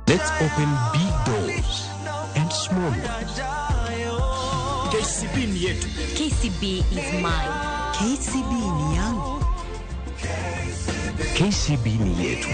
Let's open big doors and small ones. KCB ni yetu. KCB is mine. KCB ni yangu. KCB ni yetu.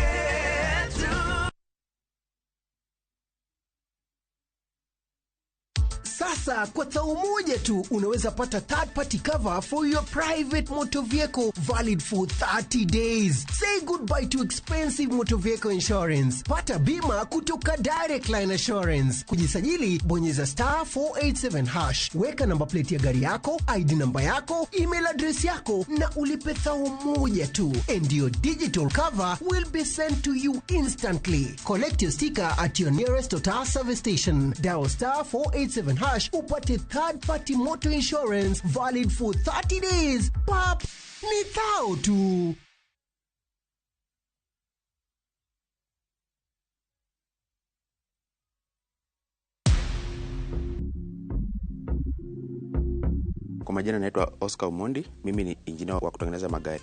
Sasa kwa thao moja tu unaweza pata third party cover for your private motor vehicle valid for 30 days. Say goodbye to expensive motor vehicle insurance. Pata bima kutoka Direct Line Assurance. Kujisajili, bonyeza *487#, weka namba plate ya gari yako, ID namba yako, email address yako na ulipe thao moja tu, and your digital cover will be sent to you instantly. Collect your sticker at your nearest Total service station. Dial *487# upate third party motor insurance valid for 30 days. Pap, ni thao tu. Kwa majina naitwa Oscar Omondi, mimi ni injinia wa kutengeneza magari.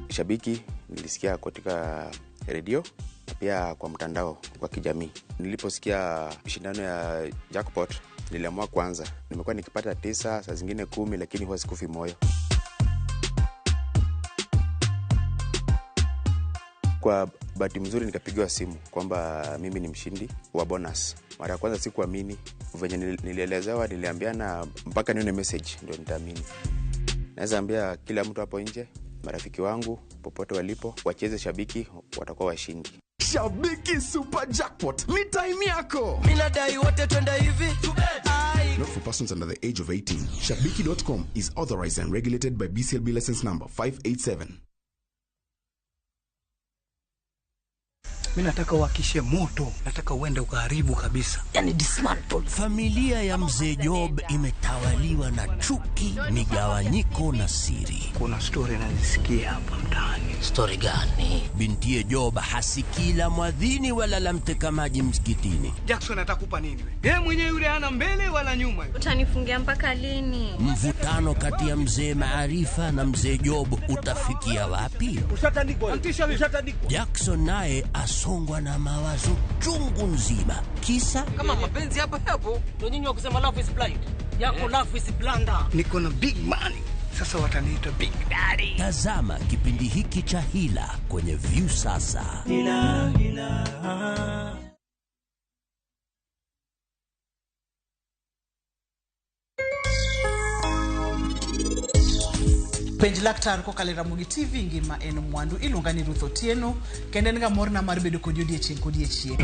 Shabiki nilisikia katika redio na pia kwa mtandao wa kijamii. Niliposikia shindano ya jackpot, niliamua kuanza. Nimekuwa nikipata 9, saa zingine 10, lakini huwa sikufi moyo. Kwa bahati mzuri nikapigiwa simu kwamba mimi ni mshindi wa bonus. Mara ya kwanza sikuamini, venye nilielezewa, niliambiana mpaka nione message ndio nitaamini. Naweza ambia kila mtu hapo nje, marafiki wangu popote walipo, wacheze Shabiki, watakuwa washindi. Shabiki Super Jackpot ni time yako. Mimi nadai wote twende hivi. Not for persons under the age of 18. Shabiki.com is authorized and regulated by BCLB license number 587. Mi nataka uhakishe moto, nataka uende ukaharibu kabisa, yani dismantle. Familia ya mzee Job imetawaliwa na chuki, migawanyiko na siri. Kuna stori nazisikia hapa mtaani. Stori gani? Bintiye Job hasikii la mwadhini wala la mteka maji msikitini. Jackson atakupa nini we? Yeye mwenyewe yule hana mbele wala nyuma. Utanifungia mpaka lini? Mvutano kati ya mzee Maarifa na mzee Job utafikia wapi? Ushatandikwa. Ushatandikwa. Jackson naye asongwa na mawazo chungu nzima, kisa kama mapenzi hapo hapo ndio nyinyi wa kusema love is blind yako, love is blunder. Niko na big money sasa, wataniita big daddy. Tazama kipindi hiki cha Hila kwenye Viusasa. Hila, hila. Penj laktar kokalo e Ramogi TV ngima en mwandu. Iluonga ni Ruth Otieno kendo en ga morna mar bedo kodi odiechieng' kodiechieng'.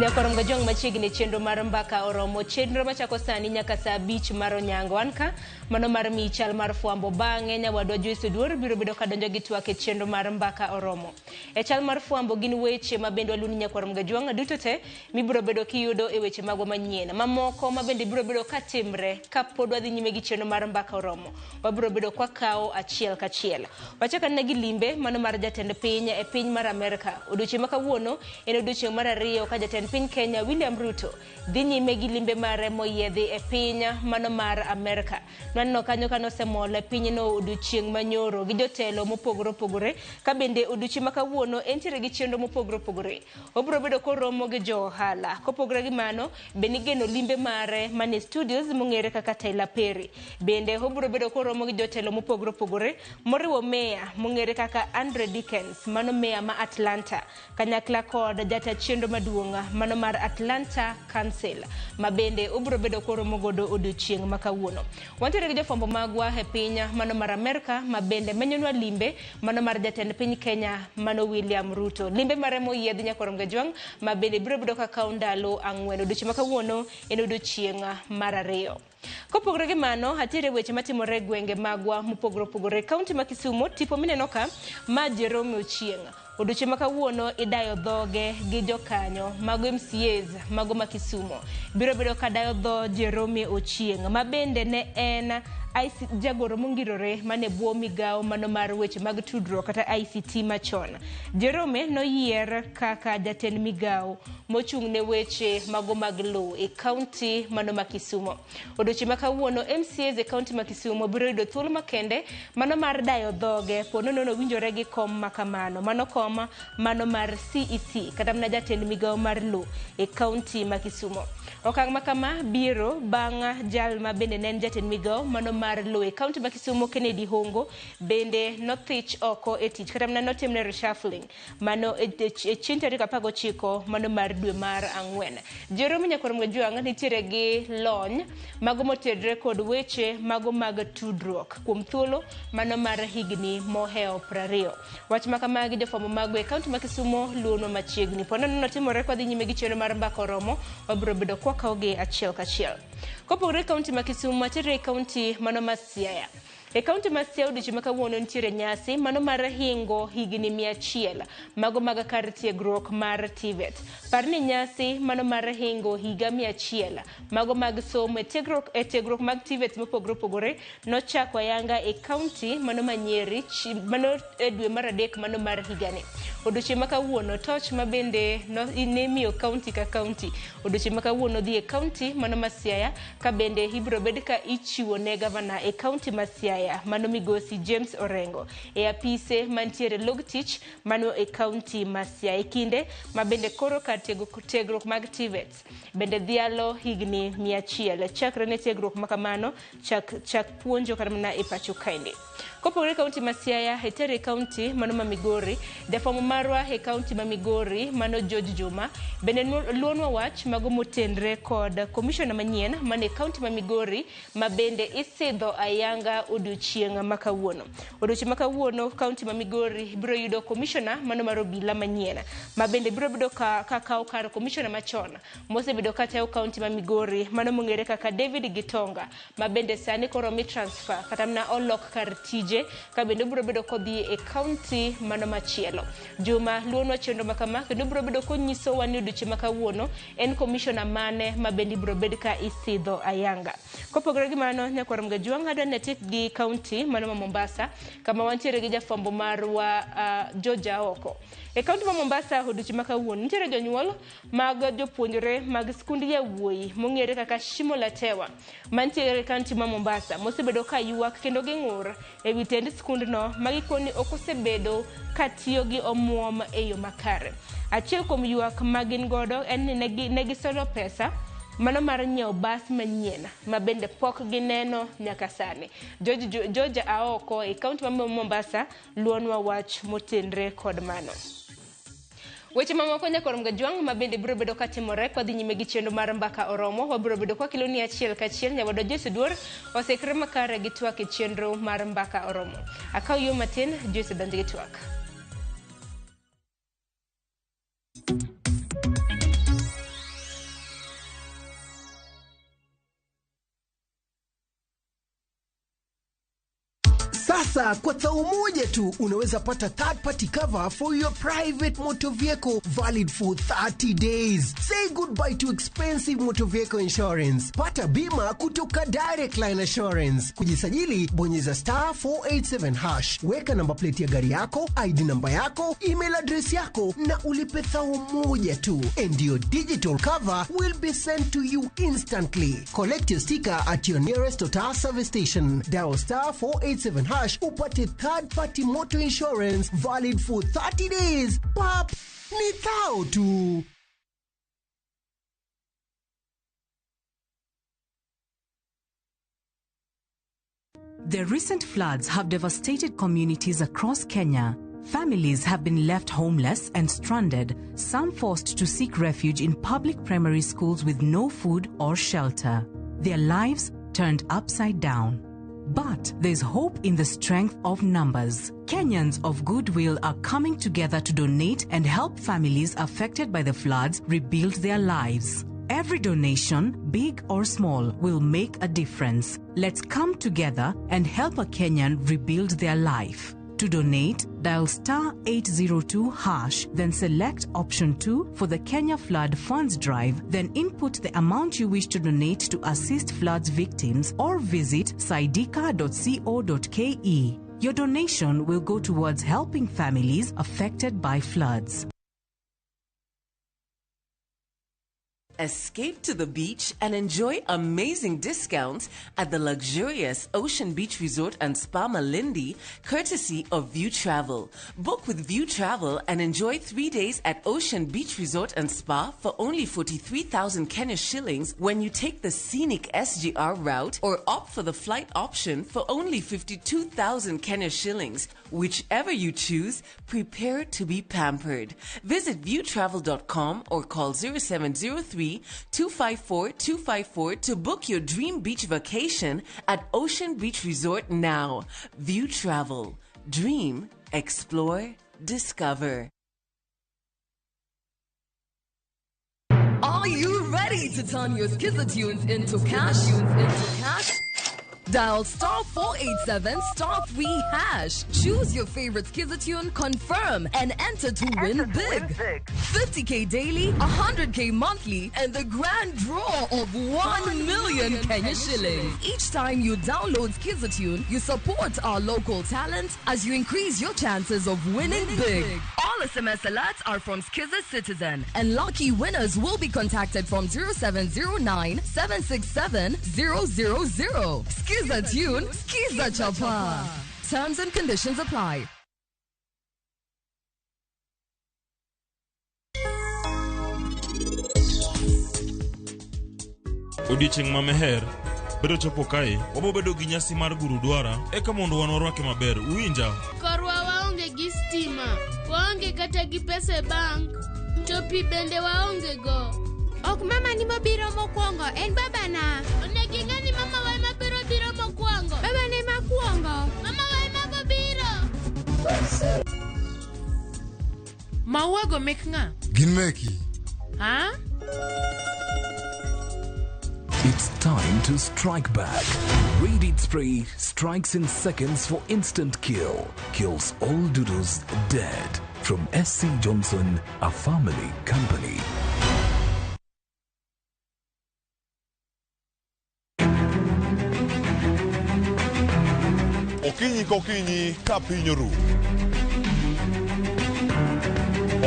Nyakorom Gajwang' machiegni chenro mar mbaka oromo. Chenro machako sani nyaka saa 5 mar onyango. An ka mano mar miyi chal mar fwambo. Bang'e nyawadwa Joyce Oduor biro bedo kadonjo gi twak e chenro mar mbaka oromo. E chal mar fwambo gin weche ma bende waluni Nyakorom Gajwang' duto te mibiro bedo kiyudo e weche magwa manyien. Mamoko ma bende biro bedo katimre kapod wadhi nyime gi chenro mar mbaka oromo. Wabiro bedo kwakawo achiel kachiel. Wachak anena gi limbe mano mar jatend piny e piny mar Amerka. Odiochieng' ma kawuono en odiochieng' mar 2 ka jatend piny Kenya William Ruto dhi nyime gi limbe mare moyiedhi e piny mano mar Amerka. Nwaneno kanyo ka nosemol e pinyno odiochieng' manyoro gi jotelo mopogore opogore, ka bende odiochieng' ma kawuono entiere gi chenro mopogore opogore. Obiro bedo koromo gi jo ohala. Kopogore gi mano, be nigeno limbe mare mane studios mong'ere kaka Tyler Perry. Bende obiro bedo koromo gi jotelo mopogore opogore moriwo meya mong'ere kaka Andre Dickens, mano meya ma Atlanta, kanyakla kod jata chenro maduong' mano mar Atlanta Council, ma bende obiro bedo koromo godo odiochieng' ma kawuono. Wantiere gi jofwambo magwa e piny mano mar Amerka ma bende menyonwa limbe mano mar jatend piny Kenya mano William Ruto. Limbe mare moyiedhi nyakwar Mgajwang' ma bende biro bedo ka kawo ndalo 4. Odiochieng' ma kawuono en odiochieng' mar 2. Kopogore gi mano, atiere weche matimore e gwenge magwa mopogore opogore. Kaunti ma Kisumu, tipo mineno ka ma Jerome Ochieng'. Odiochieng' ma kawuono idayo dhoge gi jokanyo mago MCAs mago ma Kisumu. Biro bedo ka dayo dho Jerome Ochieng' ma bende ne en jagoro mongirore mane bwo migawo mano mar weche mag tudruok kata ICT machon. Jerome noyier kaka jatend migawo mochung' ne weche mago mag lowo e kaunti mano ma Kisumu. Odiochieng' ma kawuono MCAs e kaunti ma Kisumu biro yudo thuolo makende mano mar dayo dhoge po nono owinjore gi kom ma kamano, mano kom mano mar CEC kata mana jatend migawo mar lowo e kaunti ma Kisumu. Okang' ma kama biro bang' jal ma bende ne en jatend migawo mano mar lowo e kaunti ma Kisumu Kennedy Hongo bende nothich oko e tich kata mana notimne reshuffling mano e chieng' tarik 19 mano mar dwe mar 4. Jerome Nyakwar Mgajwang' nitiere gi lony mago motedre kod weche mago mag tudruok kuom thuolo mano mar higni mohewo 20. Wach ma kamagi jofwambo mago e kaunti ma Kisumu luonwa machiegni. Po nono notimore kwa dhi nyime gi chenro mar mbaka oromo, wabiro bedo kwakawogi achiel kachiel. Kopogore e kaunti ma Kisumu, atiere e kaunti mano ma Siaya. E kaunti ma Siaya odiochieng' ma kawuono nitiere nyasi mano mar hingo higni 100 mago mag kar tiegruok mar TVET. Par ni nyasi mano mar hingo higa 100 mago mag somo e tiegruok mag TVET mopogore opogore nochako ayanga e kaunti mano ma Nyeri mano e dwe mar 3 mano mar higani. Odiochieng' ma kawuono toch ma bende ne miyo kaunti ka kaunti. Odiochieng' ma kawuono dhi e kaunti mano ma Siaya ka bende ibiro bed ka ichiwo ne gavana e kaunti ma Siaya mano migosi James Orengo e apise mantiere log tich mano e kaunti ma Siaya. E kinde ma bende koro kar tiegruok mag TVET bende dhialo higni 100 chakre ne tiegruok ma kamano chak puonjo kata mana e pacho kaendi. Kopogore kaunti ma Siaya, etere kaunti mano ma Migori, jafwambo marwa e kaunti ma Migori mano George Juma bende luonwa wach mago motenre kod komishona manyien mane kaunti ma Migori ma bende isidho ayanga odiochieng' ma kawuono. Odiochieng' ma kawuono kaunti ma Migori biro yudo komishona mano mar obila manyien ma bende biro bedo ka kawo kar komishona machon mosebedo ka tayo kaunti ma Migori mano mong'ere kaka David Gitonga ma bende sani koro mi transfer kata mana olok kar tije ka bende biro bedo kodhi e kaunti mano machielo. Juma luonwa chenro ma kama kendo biro bedo konyisowa ni odiochieng' ma kawuono en komishona mane ma bende biro bed ka isidho ayanga. Kopogore gi mano, nyakwar Mgajwang' adwa ni atiek gi kaunti mano ma Mombasa kama wantiere gi jafwambo marwa George Aoko. E kaunti ma Mombasa odiochieng' ma kawuono nitiere jonyuol mag jopuonjre mag skund yawuoyi mong'ere kaka Shimo la Tewa mantiere e kaunti ma Mombasa mosebedo ka ywak kendo ging'ur e wi tend skundno ma gikoni ok osebedo ka tiyo gi omuom e yo makare. Achiel kuom ywak ma gin godo en ni ne gisolo pesa mano mar nyiewo bas manyien ma bende pok gineno nyaka sani. George Aoko e kaunti ma Mombasa luonwa wach motenre kod mano. Weche mamoko nyakwar Mgajwang' ma bende biro bedo katimore kwa dhi nyime gi chenro mar mbaka oromo, wabiro bedo kwa keloni achiel kachiel. Nyawadwa Joyce Oduor osekre makare gi twak e chenro mar mbaka oromo. Akaw yo matin, Joyce donjo gi twak. Sasa Sasa kwa thao moja tu unaweza pata third party cover for your private motor vehicle valid for 30 days. Say goodbye to expensive motor vehicle insurance. Pata bima kutoka Direct Line Assurance. Kujisajili, bonyeza star 487 hash, weka namba plate ya gari yako, ID namba yako, email address yako na ulipe thao moja tu, and your digital cover will be sent to you instantly. Collect your sticker at your nearest Total service station. Dial star 487 hash upate third party motor insurance valid for 30 days. Pap, ni thao tu. The recent floods have devastated communities across Kenya. Families have been left homeless and stranded, some forced to seek refuge in public primary schools with no food or shelter. Their lives turned upside down. But there's hope in the strength of numbers. Kenyans of goodwill are coming together to donate and help families affected by the floods rebuild their lives. Every donation, big or small, will make a difference. Let's come together and help a Kenyan rebuild their life. To donate, dial star 802 hash, then select option 2 for the Kenya Flood Funds Drive, then input the amount you wish to donate to assist floods victims or visit saidika.co.ke. Your donation will go towards helping families affected by floods. Escape to the beach and enjoy amazing discounts at the luxurious Ocean Beach Resort and Spa Malindi, courtesy of View Travel. Book with View Travel and enjoy 3 days at Ocean Beach Resort and Spa for only 43,000 Kenya shillings when you take the scenic SGR route or opt for the flight option for only 52,000 Kenya shillings. Whichever you choose, prepare to be pampered. Visit viewtravel.com or call 0703 254 254 to book your dream beach vacation at Ocean Beach Resort now. View Travel. Dream, explore, discover. Are you ready to turn your Skiza tunes into cash? Into cash? Dial star 487 star 3 hash. Choose your favorite Skiza tune, confirm, and enter to win big. 50k daily, 100k monthly, and the grand draw of 1 million Kenya shillings. Each time you download Skiza tune, you support our local talent as you increase your chances of winning big. All SMS alerts are from Skiza Citizen, and lucky winners will be contacted from 0709 767 000. Skiza tune, Skiza Chapa. Terms and conditions apply. Odiochieng' ma Meher biro chopo kae, wabo bedo gi nyasi mar gurudwara eka mondo wan warwake maber. Uwinja? Korwa waonge gi stima, waonge kata gi pesa e bank, to pi bende waonge go. Ok mama ni mobiro mokwongo, en babana. Onego ing'e ni mama wa ema biro biro mokwongo. Babana ema kwongo. Mama wa ema bobiro. Maua go mek ng'a? Gin meki. Ha? It's time to strike back. Raid Spray strikes in seconds for instant kill. Kills all doodles dead. From SC Johnson, a family company. Okinyi kokinyi ka piny oru.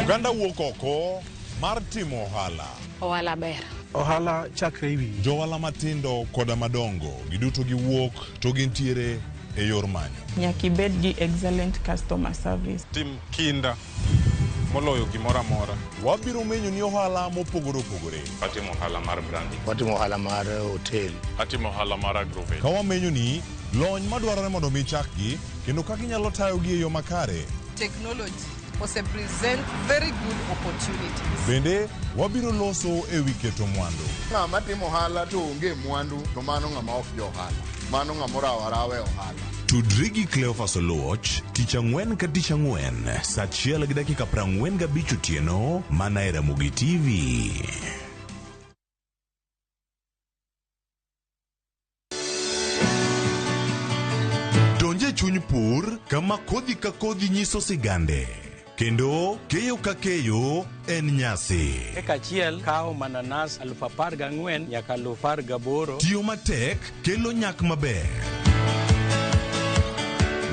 Oganda wuok oko mar timo ohala. Ohala ber. Ohala chakre e wiyi. Johala matindo koda madongo giduto giwuok to gintiere e yor manyo. Nyaka ibed gi excellent customer service. Tim kinda moloyo gimoro amora. Wabiro menyo ni ohala mopogore opogore. Atimo ohala mar branding. Watimo ohala mar hotel. Atimo ohala mar agrovet. Ka wamenyo ni lony madwarore mondo mi chakgi kendo kaka inyalo tayogi e yo makare. Technology ose present very good opportunities. Bende wabiro loso e wi keto mwandu. Ng'ama timo ohala to onge mwandu to mano ng'ama ok jo ohala. Mano ng'ama orawo arawa e ohala. Tudri gi Cleophas Oluoch tich ang'wen ka tich ang'wen saa 1:45 otieno mana e Ramogi TV. Donje chuny jopur kama kodhi ka kodhi nyiso sigande. Kendo keyo ka keyo en nyasi. Eka achiel kawo mananas 14,000 nyaka 18,000. Tiyo matek kelo nyak maber.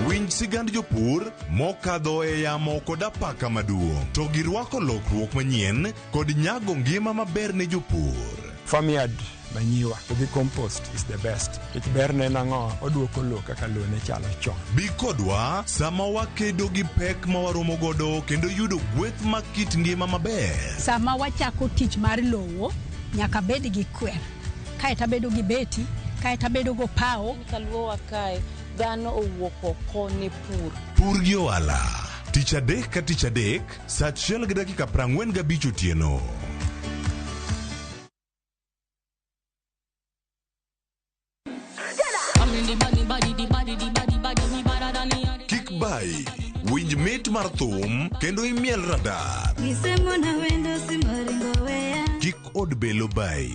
Winj sigand jopur mokadho e yamo kod apaka maduong' to girwako lokruok manyien kod nyago ngima maber ne jopur. Farmyard manyiwa gi compost is the best. Nikech berne en ang'o? Oduoko lowo kaka lowo ne chalo chon. Bi kodwa sama wakedo gi pek ma waromo godo kendo yudo gweth mag kit ngima maber. Sama wachako tich mar lowo, nyaka bed gi kwer, kaeto abedo gi beti, kaeto abedo gopawo. Kaluowa kae, dhano owuok oko ne pur. Pur gi ohala. Tich adek ka tich adek, saa 1:45 otieno. Kik bai, winj mit mar thum kendo imiel radar. Kik od belo bai.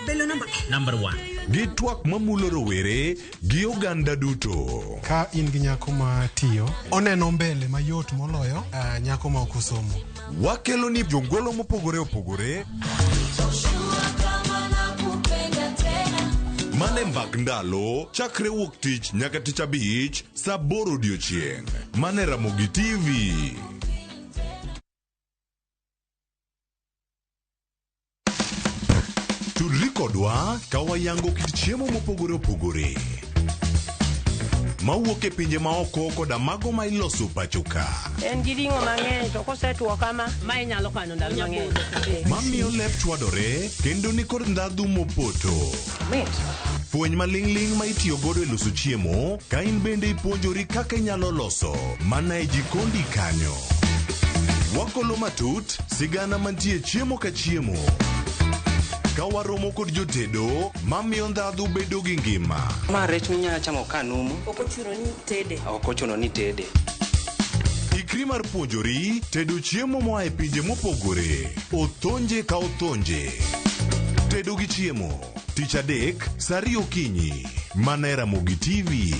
Belo number 1. Gi twak mamulo rowere gi oganda duto. Ka in gi nyako ma tiyo, oneno mbele mayot moloyo nyako ma ok osomo. Wakelo ni jongolo mopogore opogore. Mane mbak ndalo chakre wuok tich nyaka tich abich saa 8 odiochieng'. Mane Ramogi TV. Tudri kodwa ka wayango kit chiemo mopogore opogore mawuok e pinje maoko koda mago ma iloso pacho ka. En gi ring'o mang'eny to kosetuo kama, ma inyalo kano ndalo mang'eny. Mamiyo lep chwadore kendo nikod ndhadhu mopoto. Fweny maling'ling' ma itiyo godo e loso chiemo ka in bende ipuonjori kaka inyalo loso mana e jikondi kanyo. Wakolo matut sigana mantie chiemo ka chiemo. Ka waromo kod jotedo mamiyo ndhadhu bedo gi ngima. Ma rech minyalo chamo ka numu. Ok ochuno ni tede. Ok ochuno ni tede. Ikri mar puonjori tedo chiemo moa e pinje mopogore. Othonje ka othonje. Tedo gi chiemo. Tich adek, saa 2 okinyi. Mana e Ramogi TV.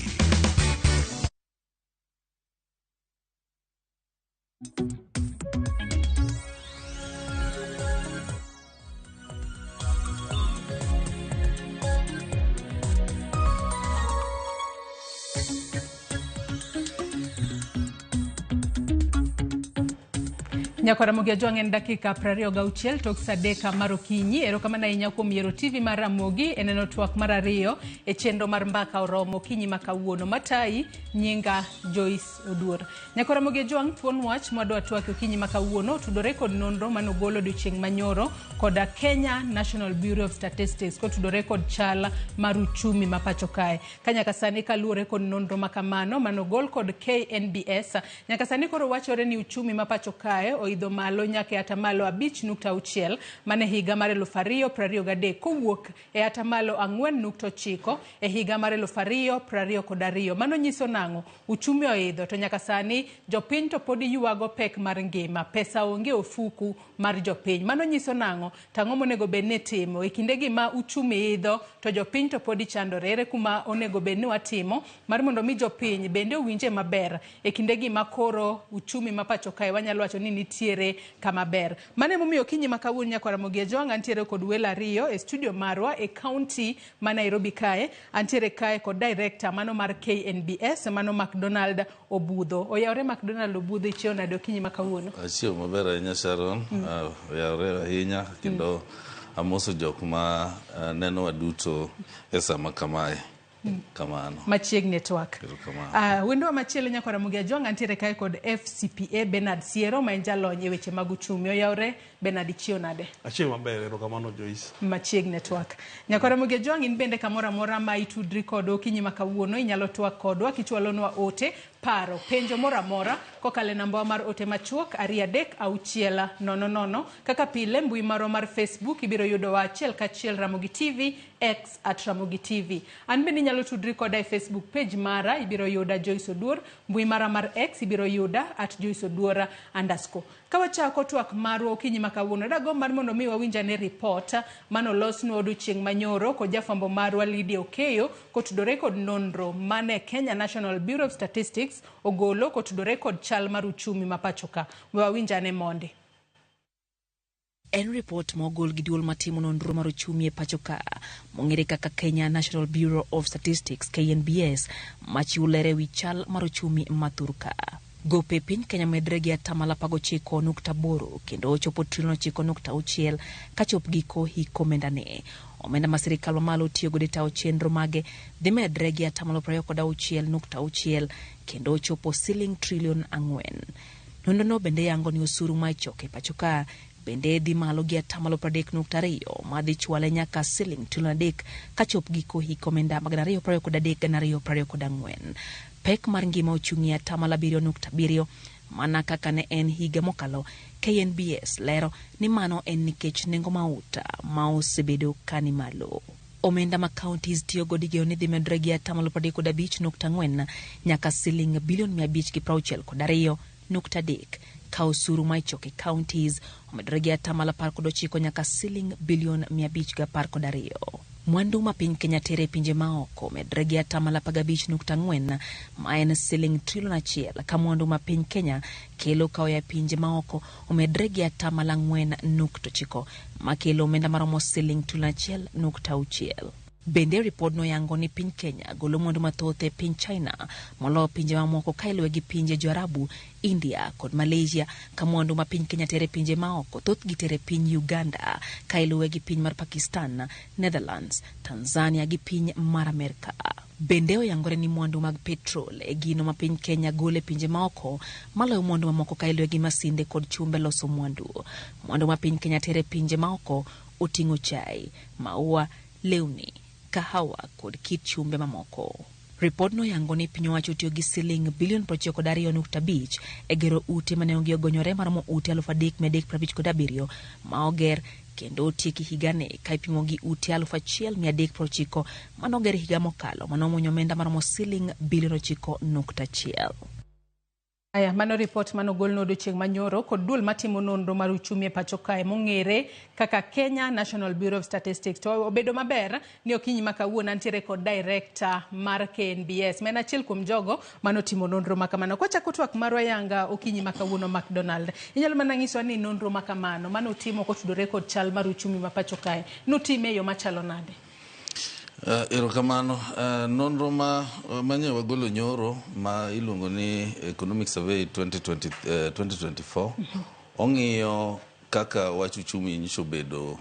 Nyakwa Ramogi Ajwang' en dakika 26 tok saa 3 mar okinyi. Erokamano ahinya kuom yiero TV mar Ramogi e neno twak mar ariyo e chenro mar Mbaka Oromo okinyi ma kawuono. Matayi nyinga Joyce Oduor. Nyakwa Ramogi Ajwang' thuon wach mwadwa twak okinyi ma kawuono otudore kod nonro manogol odiochieng' manyoro koda Kenya National Bureau of Statistics kotudore kod chal mar uchumi ma pacho kae. Ka nyaka sani kaluwore kod nonro makamano manogol kod KNBS, nyaka sani koro wachore ni uchumi ma pacho kae oidho malo nyaka e atamalo 5.6 mane higa mar 2023 kowuok e atamalo 4.9 e higa mar 2022. Mano nyiso nang'o? Uchumi oidho to nyaka sani jopiny to pod ywago pek mar ngima, pesa onge ofuku mar jopiny. Mano nyiso nang'o? Tang'o monego bed ni itimo e kindegi ma uchumi idho to jopiny to pod chandore? Ere kuma onego bed ni watimo mar mondo mi jopiny bende owinje maber e kindegi ma koro uchumi ma pacho kae wanyalo wacho ni nitiere kama ber. Mano emomiyo okinyi ma kawuono Nyakwa Ramogi Ajwang' antiere kod welo ariyo e studio marwa e county ma Nairobi kae. Antiere kae kod director mano mar KNBS mano McDonald Obudho. Oyawore McDonald Obudho, ichiewo nade okinyi ma kawuono? Achiewo maber ahinya Sharon. Oyawore ahinya kendo amoso jok ma nenowa duto e sama kamae. Kamano. Machiegni e twak. Wendwa machielo Nyakwa Ramogi Ajwang' antiere kae kod FCPA Bernard Siero ma en jalony e weche mag uchumi. Oyawore Bernard, ichiewo nade? Achiewo maber, erokamano Joyce. Machiegni e twak. Nyakwa Ramogi Ajwang' in bende kamoro amora ma itudri kodwa okinyi ma kawuono inyalo twak kodwa kichwalonwa ote, paro, penjo moro amora kokalo e namba mar ote machuok 2 3 6 0 0. Kaka pile mbui marwa mar Facebook ibiro yudowa achiel kachiel Ramogi TV, X @Ramogi TV. An bende inyalo Inyalo tudri koda e Facebook page mara, ibiro yuda Joyce Oduor, mbui mara mar X ibiro yuda @JoyceOduor_. Ka wachako twak marwa okinyi ma kawuono, dagomb mar mondo mi wawinj ane ripot manolosnwa odiochieng' manyoro kod jafwambo marwa Lydia Okeyo kotudore kod nonro mane Kenya National Bureau of Statistics ogolo kotudore kod chal mar uchumi ma pacho ka. We wawinj ane mondi. En ripot ma ogol gi duol matimo nonro mar uchumi e pacho ka mong'ere kaka Kenya National Bureau of Statistics KNBS machiwo ler ewi chal mar uchumi ma thur ka. Gope piny Kenya medre gi atamalo 19.8 kendo ochopo trilion 9.6 kachop giko hik omenda ne. Omenda ma sirikal mamalo tiyo godo e tayo chenro mage dhi medre gi atamalo 26.6 kendo ochopo siling trilion 4. Nonro no bende yango ni osuru ma ichoko e pacho ka bende dhi malo gi atamalo 30.2 madhi chwale nyaka siling trilion 3 kachop giko hik omenda mag 2023 2024. Pek mar ngima ochung' e atamalo 7.7 mana kaka ne en higa mokalo. KNBS lero ni mano en nikech nengo mauta ma osebedo ka ni malo. Omenda ma counties tiyo godo igeno ni dhi medore gi atamalo 35.4 nyaka siling bilion 562.3 ka osuru ma ichoko e counties omedore gi atamalo 19 nyaka siling bilion 512. Mwandu ma piny Kenya tere e pinje maoko omedore gi atamalo 15.4 ma en siling trilion 1 ka mwandu ma piny Kenya kelo ka oya e pinje maoko omedore gi atamalo 4.9 makelo omenda maromo siling trilion 1.6. Bende ripodno yango ni piny Kenya golo mwandu mathoth e piny China moloyo pinje mamoko ka iluwe gi pinje Joarabu, India kod Malaysia ka mwandu ma piny Kenya tere pinje maoko thothgi tere piny Uganda ka iluwe gi piny mar Pakistan, Netherlands, Tanzania gi piny mar Amerka. Bende oyangore ni mwandu mag petrol e gino ma piny Kenya golo e pinje maoko maloyo mwandu mamoko ka iluwe gi masinde kod chumbe loso mwandu. Mwandu ma piny Kenya tere pinje maoko oting'o chai, maua, lewni, kahawa kod kit chumbe mamoko. Ripodno yango ni piny owacho otiyo gi siling bilion 92.5 e gero ute ma nengogi ogonyore maromo ute 3,357 ma oger kendo otieki higani ka ipimo gi ute 1,390 manoger higa mokalo manomuonyo omenda maromo siling bilion 9.1. Aya, mano ripot manogolno odiochieng' manyoro kod duol matimo nonro mar uchumi e pacho kae mong'ere kaka Kenya National Bureau of Statistics. To obedo maber ni okinyi ma kawuono antiere kod director mar KNBS ma en achiel kuom jogo manotimo nonro ma kamano. Kwachako twak marwa yanga okinyi ma kawuono, McDonald, inyalo mana nyiswa ni nonro ma kamano manotimo kotudore kod chal mar uchumi ma pacho kae notime e yo machalo nade? Erokamano. Nonro ma manye wagolo nyoro ma iluongo ni Economic Survey 2020, 2024 ong'iyo kaka wach uchumi nyiso bedo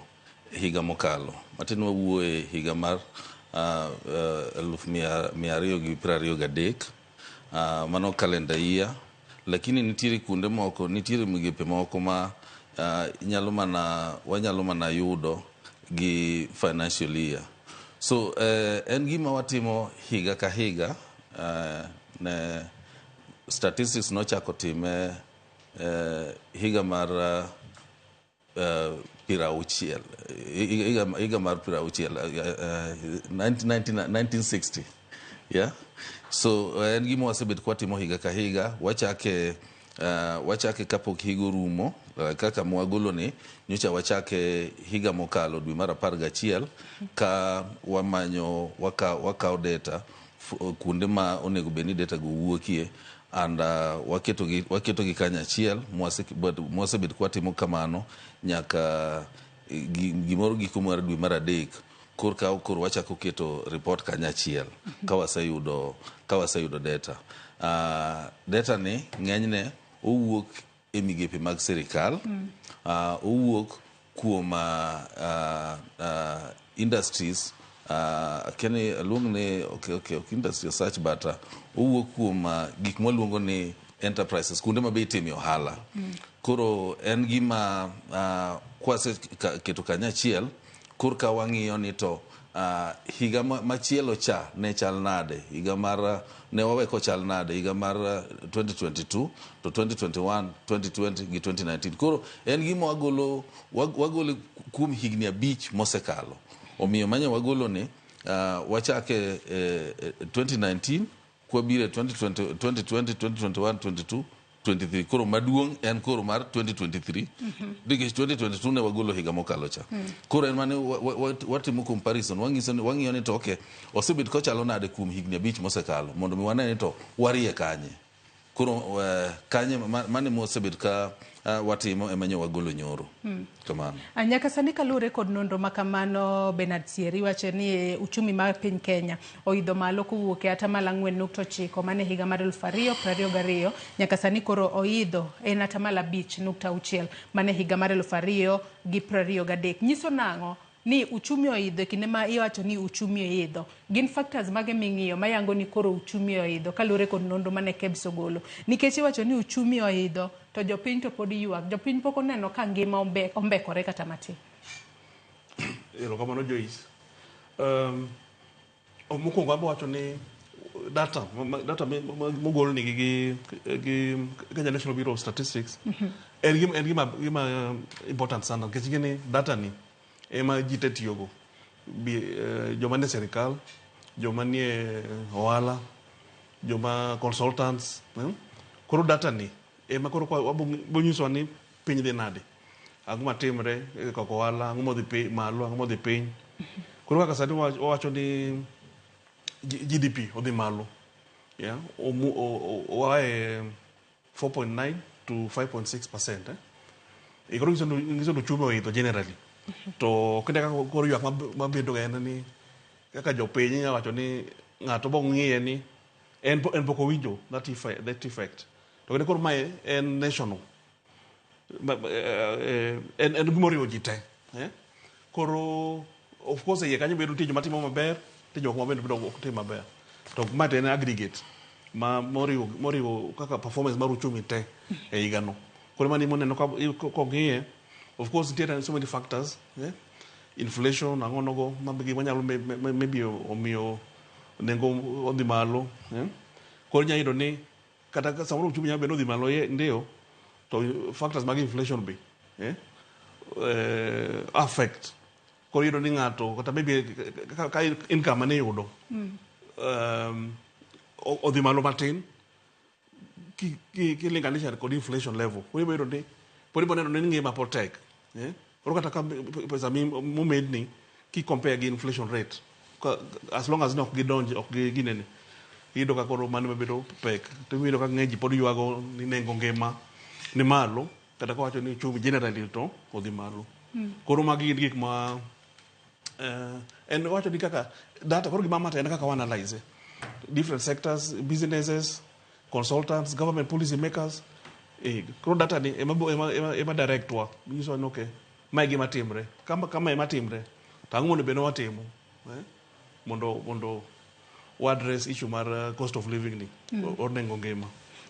higa mokalo. Matin wawuoye higa mar 2023, mano calendar year, lakini nitiere kuonde moko, nitiere migepe moko ma wanyalo mana yudo gi financial year. So en gima watimo higa ka higa, ne statistics nochako time higa mar 60, higa mar 60, 1960. Yeah. So en gima wasebet kwatimo higa ka higa, wachake kapok higa orumo, kaka mwagolo ni nyocha wachake higa mokalo dwe mar 11 ka wamanyo wakawo data kuonde ma onego bed ni data go wuokie and waketo gi kanyachiel. Mwasebet kwatimo kamano nyaka gimoro giko mar dwe mar 3 korka koro wachako keto report kanyachiel ka waseyudo data. Data ni ng'enyne owuok e migepe mag sirikal, owuok kuom industries, akeni aluong ni okay, industry as such, but owuok kuom gik mwaluongo ni enterprises, kuonde ma be itime ohala. Koro en gima kwase keto kanyachiel korka wang'iyo ni to higa machielo cha ne chal nade, higa mar ne wawe kochal nade, higa mar 2022 to 2021, 2020 gi 2019. Koro en gima wagolo kuom higni 5 mosekalo. Omiyo manya wagolo ni Wachake 2019 kwabiro e 2020, 2020, 2021, 22, 23. Koro maduong' en koro mar 2023 nikech 2022 ne wagolo higa mokalo cha. Koro en mane watimo comparison, wang'iso ni wang'iyo ni to okay, osebet kochalo nade kuom higni 5 mosekalo, mondo mi wane ni to warie kanye. Koro kanye mane mosebet ka watimo ema nyo wagolo nyoro. Kamano. Nyaka sani kaluwore kod nonro ma kamano, Bernard Sieri wacho ni uchumi mar piny Kenya oidho malo kowuok e atamalo 4.9 mane higa mar 2022 nyaka sani koro oidho en atamalo 5.6 mane higa mar 2023. Nyiso nang'o ni uchumi oidho e kinde ma iwacho ni uchumi oidho? Gin factors mage ming'iyo mayango ni koro uchumi oidho kaluwore kod nonro mane KEBS ogolo? Nikech iwacho ni uchumi oidho to jopiny to pod ywak, jopiny pok oneno ka ngima ombekore kata matin. Erokamano Joyce. Mokwongo abo wacho ni data mogol nigi gi Kenya National Bureau of Statistics en gima important sana, nikech gini data ni ema ji te tiyogo. Joma nie sirikal, joma nie ohala, joma consultants. Koro data ni ema koro bonyisowa ni piny dhi nade, ang'o matimre kaka ohala, ang'o modhi malo, ang'o modhi piny. Koro kaka sani wawacho ni GDP odhi malo, yeah, oa e 4.9 to 5.6%. Koro nyiso ni uchumi oidho generally. To kinde kaka koro ywak mabedo ga en ni kaka jopiny inya wacho ni ng'ato bo ng'iye ni en pok owinjo that effect. To kinde koro mae en national, en gimoriwo ji te. Koro of course iye kanyo bedo nitie joma timo maber, nitie jok ma bende ok tim maber. To mae to en aggregate ma moriwo kaka performance mar uchumi te e higano. Koro mano moneno kong'iye, of course nitiere so many factors, inflation, ang'o nogo, gima nyalo maybe omiyo nengo odhi malo. Koro inya yudo ni kata samoro uchumi nyalo bedo ni odhi malo ndio, to factors mag inflation be affect. Koro iyudo ni ng'ato kata maybe ka income mane iyudo odhi malo matin kilinganisha kod inflation level, koro ibiro yudo ni pod ibiro neno ni ngima pod tek. Koro kata ka pesa momedni ki compare gi inflation rate, as long as ne ok gidonj ok ginene, iyudo ka koro mano bedo pek. To iyudo ka ng'eny ji pod ywago ni nengo ngima ni malo, kata kawacho ni uchumi generally to odhi malo. Koro magi gin gik ma en wacho ni kaka data koro gima matter en kaka wa analyze different sectors, businesses, consultants, government policy makers. Koro data ni ema direct wa nyiso ni okay, mae gima timre kama ema timre, to ang'o monego bed ni watimo mondo wa address issue mar cost of living ni or nengo ngima.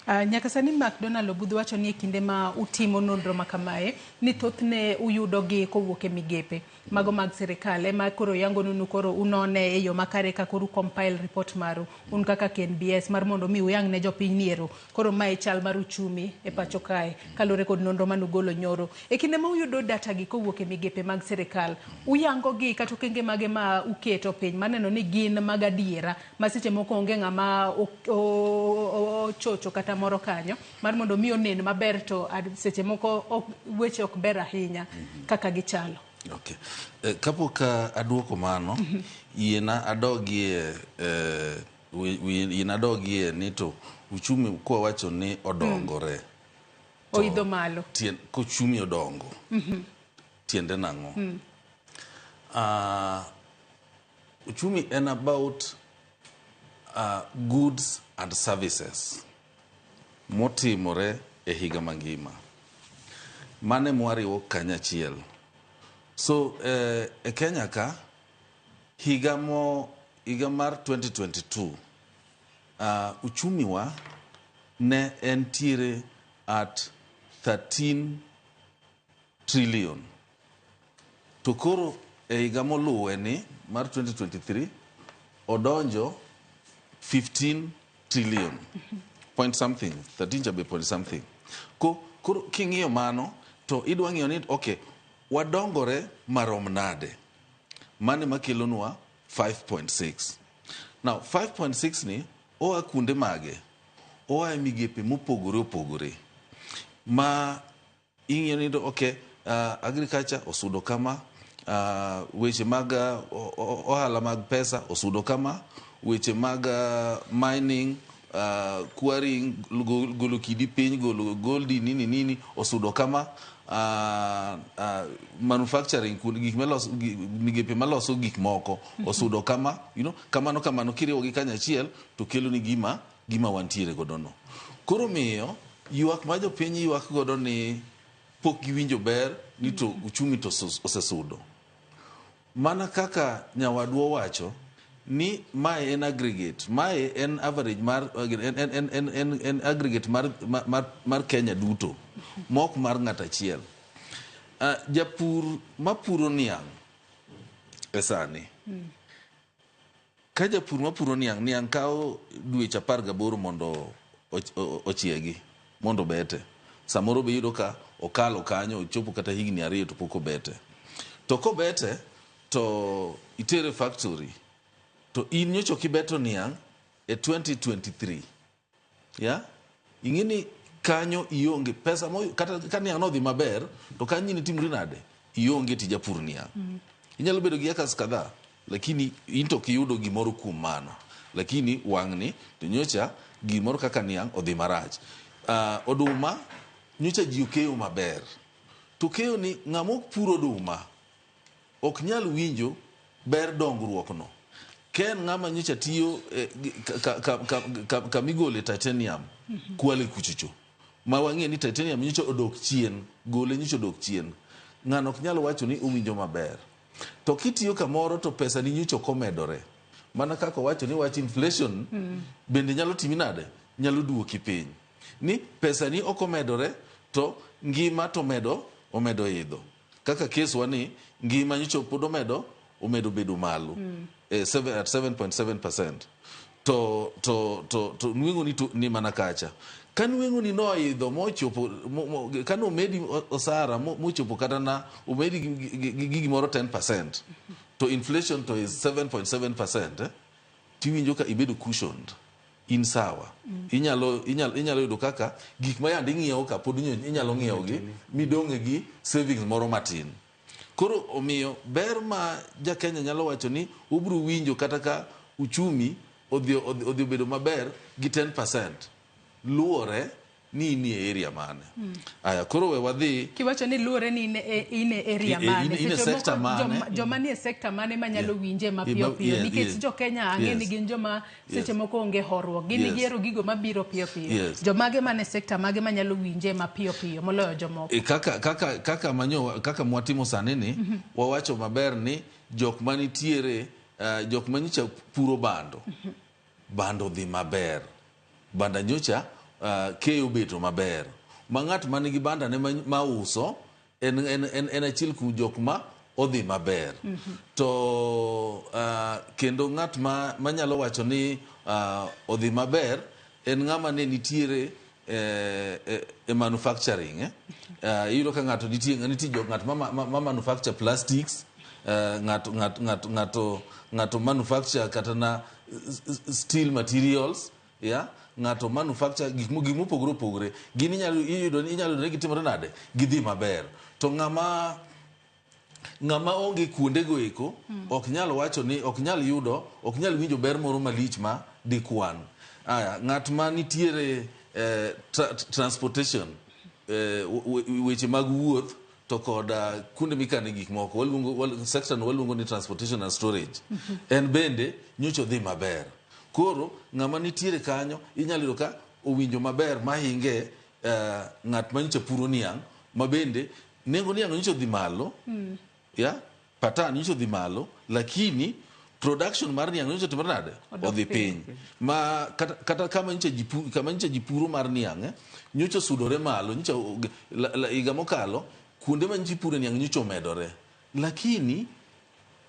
Nyaka sani McDonald Obudho wacho ni e kinde ma utimo nonro ma kamae ni thothne uyudo gi kowuok e migepe mago mag sirikal ema koro yango nunu koro unone e yo makare ka koro compile report maru un kaka KNBS mar mondo mi uyang ne jopiny ni ero koro mae chal mar uchumi e pacho kae kaluwore kod nonro manugolo nyoro. E kinde ma uyudo data gi kowuok e migepe mag sirikal, uyango gi kata okenge mage ma uketo piny maneno ni gin mag adiera ma seche moko onge ng'ama ochocho kata moro kanyo mar mondo mi onen maber to seche moko weche ok ber ahinya kaka gichalo. Okay. Kapok aduoko mano, yiena adogie ni to uchumi kwa wacho ni odongore. Oidho malo. Kochumi odongo. Tiende nang'o? Uchumi en about goods and services motimore e higa mangima. Mane mwariwo kanyachiel. So e Kenya ka higa mar 2022 uchumi wa ne entiere at 13 trillion. To koro e higa moluwe ni mar 2023 odonjo 15 trillion point something, 13 chabe point something. Koro king'iyo mano to idwa ng'iyo ni okay, wadongore marom nade? Mane makelonwa 5.6. Now 5.6 ni oa kuonde mage? Oa e migepe mopogore opogore ma ing'iyo ni to okay, agriculture osudo kama, weche mag ohala mag pesa osudo kama, weche mag mining, quarrying, golo kidi piny, golo goldi nini nini osudo kama, manufacturing, gik maloso, migepe maloso gik moko osudo kama, you know, kamano kamano kiriwo gi kanyachiel to kelo ni gima wantiere godo no. Koro miyo ywak ma jopiny ywak godo ni pok giwinjo ber ni to uchumi to osesudo. Mana kaka nyawadwa owacho ni mae en aggregate, mae en average mar en aggregate mar Kenya duto, mok mar ng'at achiel. Japur mapuro niang' e sani, ka japur mapuro niang', niang' kawo dweche 18 mondo ochiegi, mondo obete. Samoro be iyudo ka okalo kanyo, ochopo kata higni 2 to pok obete. To kobete to itere factory, to in nyocha ok ibeto niang' e 2023. Ya? Ing'e ni kanyo ionge pesa kata ka niang' nodhi maber, to kanyo in itimri nade? Ionge tij japur niang'. Inyalo bedo gi acres kadhaa, lakini in to ok iyudo gimoro kuom mano. Lakini wang'ni to nyocha gimoro kaka niang' odhi marach. Oduma nyocha ji okeyo maber. To keyo ni ng'ama ok pur oduma ok nyal winjo ber dongruok no. Ka en ng'ama nyocha tiyo kamigole titanium, Kwale kuchocho. Ma wang'e ni titanium nyocha odok chien, gole nyocha odok chien. Ng'ano ok nyal wacho ni owinjo maber. To kitiyo kamoro to pesa ni nyocha ok omedore. Mana kaka owacho ni wach inflation bende nyalo timi nade? Nyalo duoki piny. Ni pesa ni ok omedore to ngima to omedo idho. Kaka case wa ni ngima nyocha pod omedo bedo malo. At 7.7%. To nweng'o ni to ni mana kacha. Ka nweng'o ni noidho mochopo, ka nomedi osara mochopo kata na omedi gi gimoro 10%, to inflation to is 7.7%, tiwinjo ka ibedo cushioned. In sawa. Inyalo yudo kaka gik ma yande ing'iewo ka pod inyalo ng'iewo gi midong'e gi savings moro matin. Koro omiyo ber ma ja Kenya nyalo wacho ni ubiro winjo kata ka uchumi odhi obedo maber gi 10% luwore ni in e area mane. Aya, koro we wadhi. Kiwacho ni luwore ni in e area mane. In e sector mane. Joma ni e sector mane manyalo winje mapiyo piyo. Nikech jo Kenya ang'e ni gin joma seche moko onge horuok. Gin giero gigo mabiro piyo piyo. Jomage mane sector mage manyalo winje mapiyo piyo moloyo jomoko. Kaka mwatimo sani ni, wawacho maber ni jok manitiere, jok manyicha puro bando. Bando dhi maber. Banda nyocha keyo beto maber. Ma ng'at manigi banda ne ma uso en achiel kuom jok ma odhi maber. To kendo ng'at manyalo wacho ni odhi maber en ng'ama ne nitiere e manufacturing. Iyudo ka ng'ato nitie ng'at ma manufacture plastics, ng'ato manufacture kata na steel materials, yeah? Ng'ato manufacture gik mopogore opogore. Gin inyalo yudo ni gitimore nade? Gidhi maber. To ng'ama onge kuonde go eko ok nyal wacho ni ok nyal yudo, ok nyal winjo ber moro malich ma dikwan. Aya, ng'at ma nitiere transportation, weche mag wuoth to kod kuonde mikane gik moko, waluongo sector no waluongo ni transportation and storage. En bende nyocha odhi maber. Koro ng'ama nitiere kanyo inyalo yudo ka owinjo maber mahinge ng'at manyocha puro niang' ma bende nengo niang' nyocha odhi malo, ya patan nyocha odhi malo, lakini production mar niang' nyocha timore nade? Odhi piny. Ma kata kama nyocha ji puro mar niang' nyocha osudore malo, nyocha higa mokalo kuonde ma nyocha ipuro niang' nyocha omedore, lakini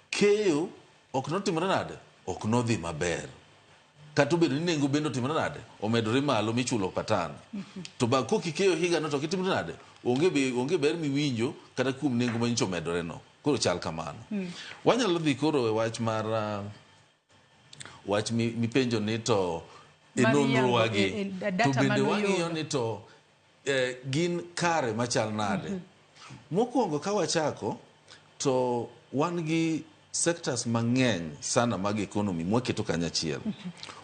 keyo ok notimore nade? Ok nodhi maber. Kata obedo ni nengo bende otimore nade? Omedore malo michulo patan. To ba kokikeyo higa no to kitimore nade? Onge be onge ber miwinjo kata kuom nengo ma nyocha omedore no. Koro chal kamano. Wanyalo dhi koro e wach mar wach mipenjo ni to e Mar nonro yango, wagi e to data bende manuyudo. wang'iyo ni to gin kare machal nade. Mokwongo ka wachako to wan gi sectors mang'eny sana mag economy mwaketo kanyachiel.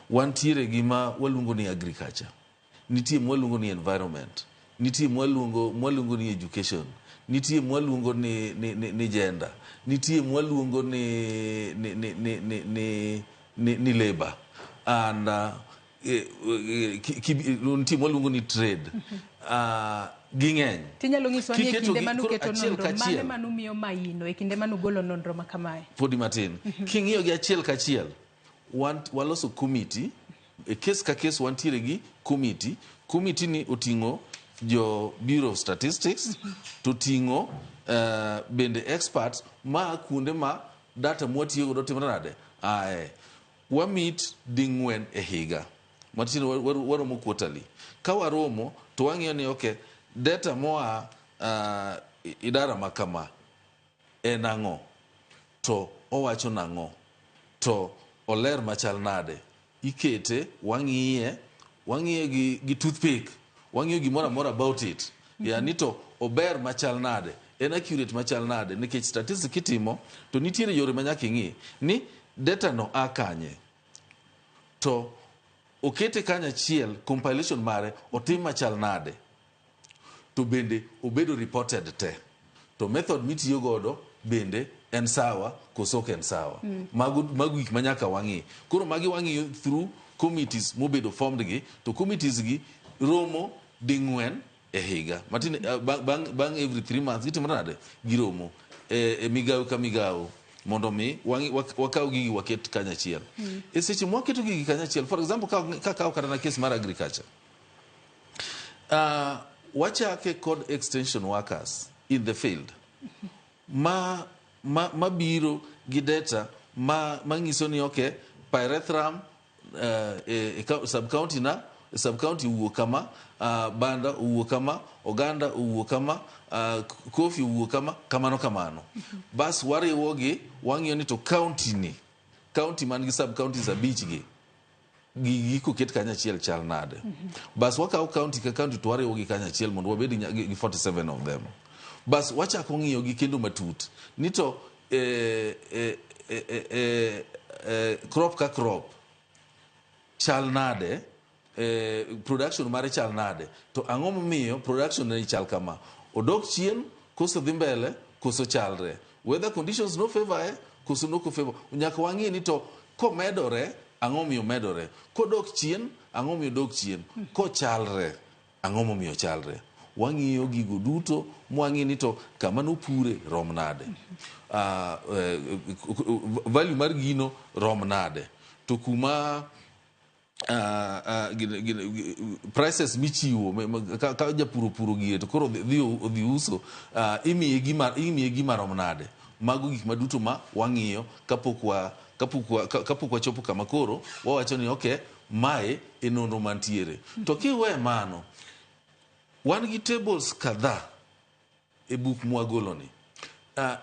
Wantiere gi ma waluongo ni agriculture, nitie mwaluongo ni environment, nitie mwaluongo ni education, nitie mwaluongo ni gender, nitie mwaluongo ni labor, and nitie mwaluongo ni trade. Ging'eny. Tinyalo nyiswa ni e Kiketo kinde gi- manu koro keto achiel nonro, mane kachiel. manumiyo maino e kinde manugolo nonro ma kamae? Podi matin. King'iyo gi achiel kachiel, waloso committee, e case ka case wantiere gi committee. Committee ni oting'o jo Bureau of Statistics, to ting'o bende experts ma kuonde ma data mwatiyo godo timore nade? Ae. Wa meet ding'wen e higa. Matiende waromo quarterly. Ka waromo to wang'iyo ni okay, data moa idara ma kama en ang'o? To owacho nang'o? To oler machal nade? Ikete, wang'iye, wang'iye gi toothpick, wang'iyo gimoro amora about it. Yani to ober machal nade? En accurate machal nade? Nikech statistics kitimo to nitiere yore ma nyaka ing'i ni data no a kanye, to okete kanyachiel, compilation mare otim machal nade, to bende obedo reported te, to method mitiyo godo bende en sawa koso ok en sawa. Mago gik ma nyaka wang'i. Koro magi wang'iyo through committees mobedo formed gi, to committees gi romo ding'wen e higa. Matin, bang' every 3 months gitimo nade? Giromo e migawo ka migawo mondo mi wakaw gigi waket kanyachiel. E seche mwaketo gigi kanyachiel, for example, ka kaw kata na case mar agriculture, wachake kod extension workers in the field ma biro gi data ma nyiso ni okay, pyrethrum e sub-county na sub-county owuok kama, banda owuok kama, oganda owuok kama, coffee owuok kama, kamano kamano. Bas wariwo gi, wang'iyo ni to county ni, county man gi sub-counties 5 gi, gigi koket kanyachiel chal nade. Bas wakawo county ka county to wariwo gi kanyachiel mondo wabed gi 47 of them. Bas wachako ng'iyo gi kendo matut ni to crop ka crop chal nade, production mare chal nade, to ang'o momiyo production ne chal kama, odok chien koso dhi mbele koso chalre, weather conditions no favor koso no favor. Nyaka wang'i ni to komedore ang'o momiyo medore, kodok chien ang'o momiyo dok chien, kochalre ang'o momiyo chalre. Wang'iyo gigo duto mwang'i ni to kama nopure rom nade, value mar gino rom nade, to kuma prices michiwo ka japur opuro gire to koro odhi uso, imiye gima rom nade. Mago gik maduto ma wang'iyo kapok wachopo kama koro wawacho ni okay, mae e nonro mantiere. To kiwe mano, wan gi tables kadhaa e buk mwagoloni.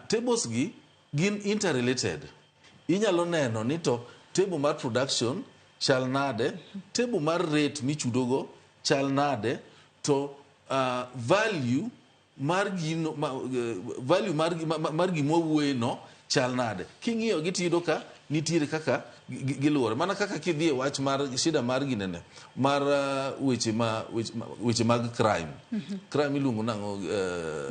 Tables gi gin interrelated. Inyalo neno ni to table mar production chal nade, table mar rate michudogo chal nade, to value mar gino value mar gima wawuoye no chal nade. King'iyo gi tiyudo ka nitiere kaka giluwore. Mana kaka kidhi e wach mar shida mar ginene mar weche mag crime. Crime iluongo nang'o?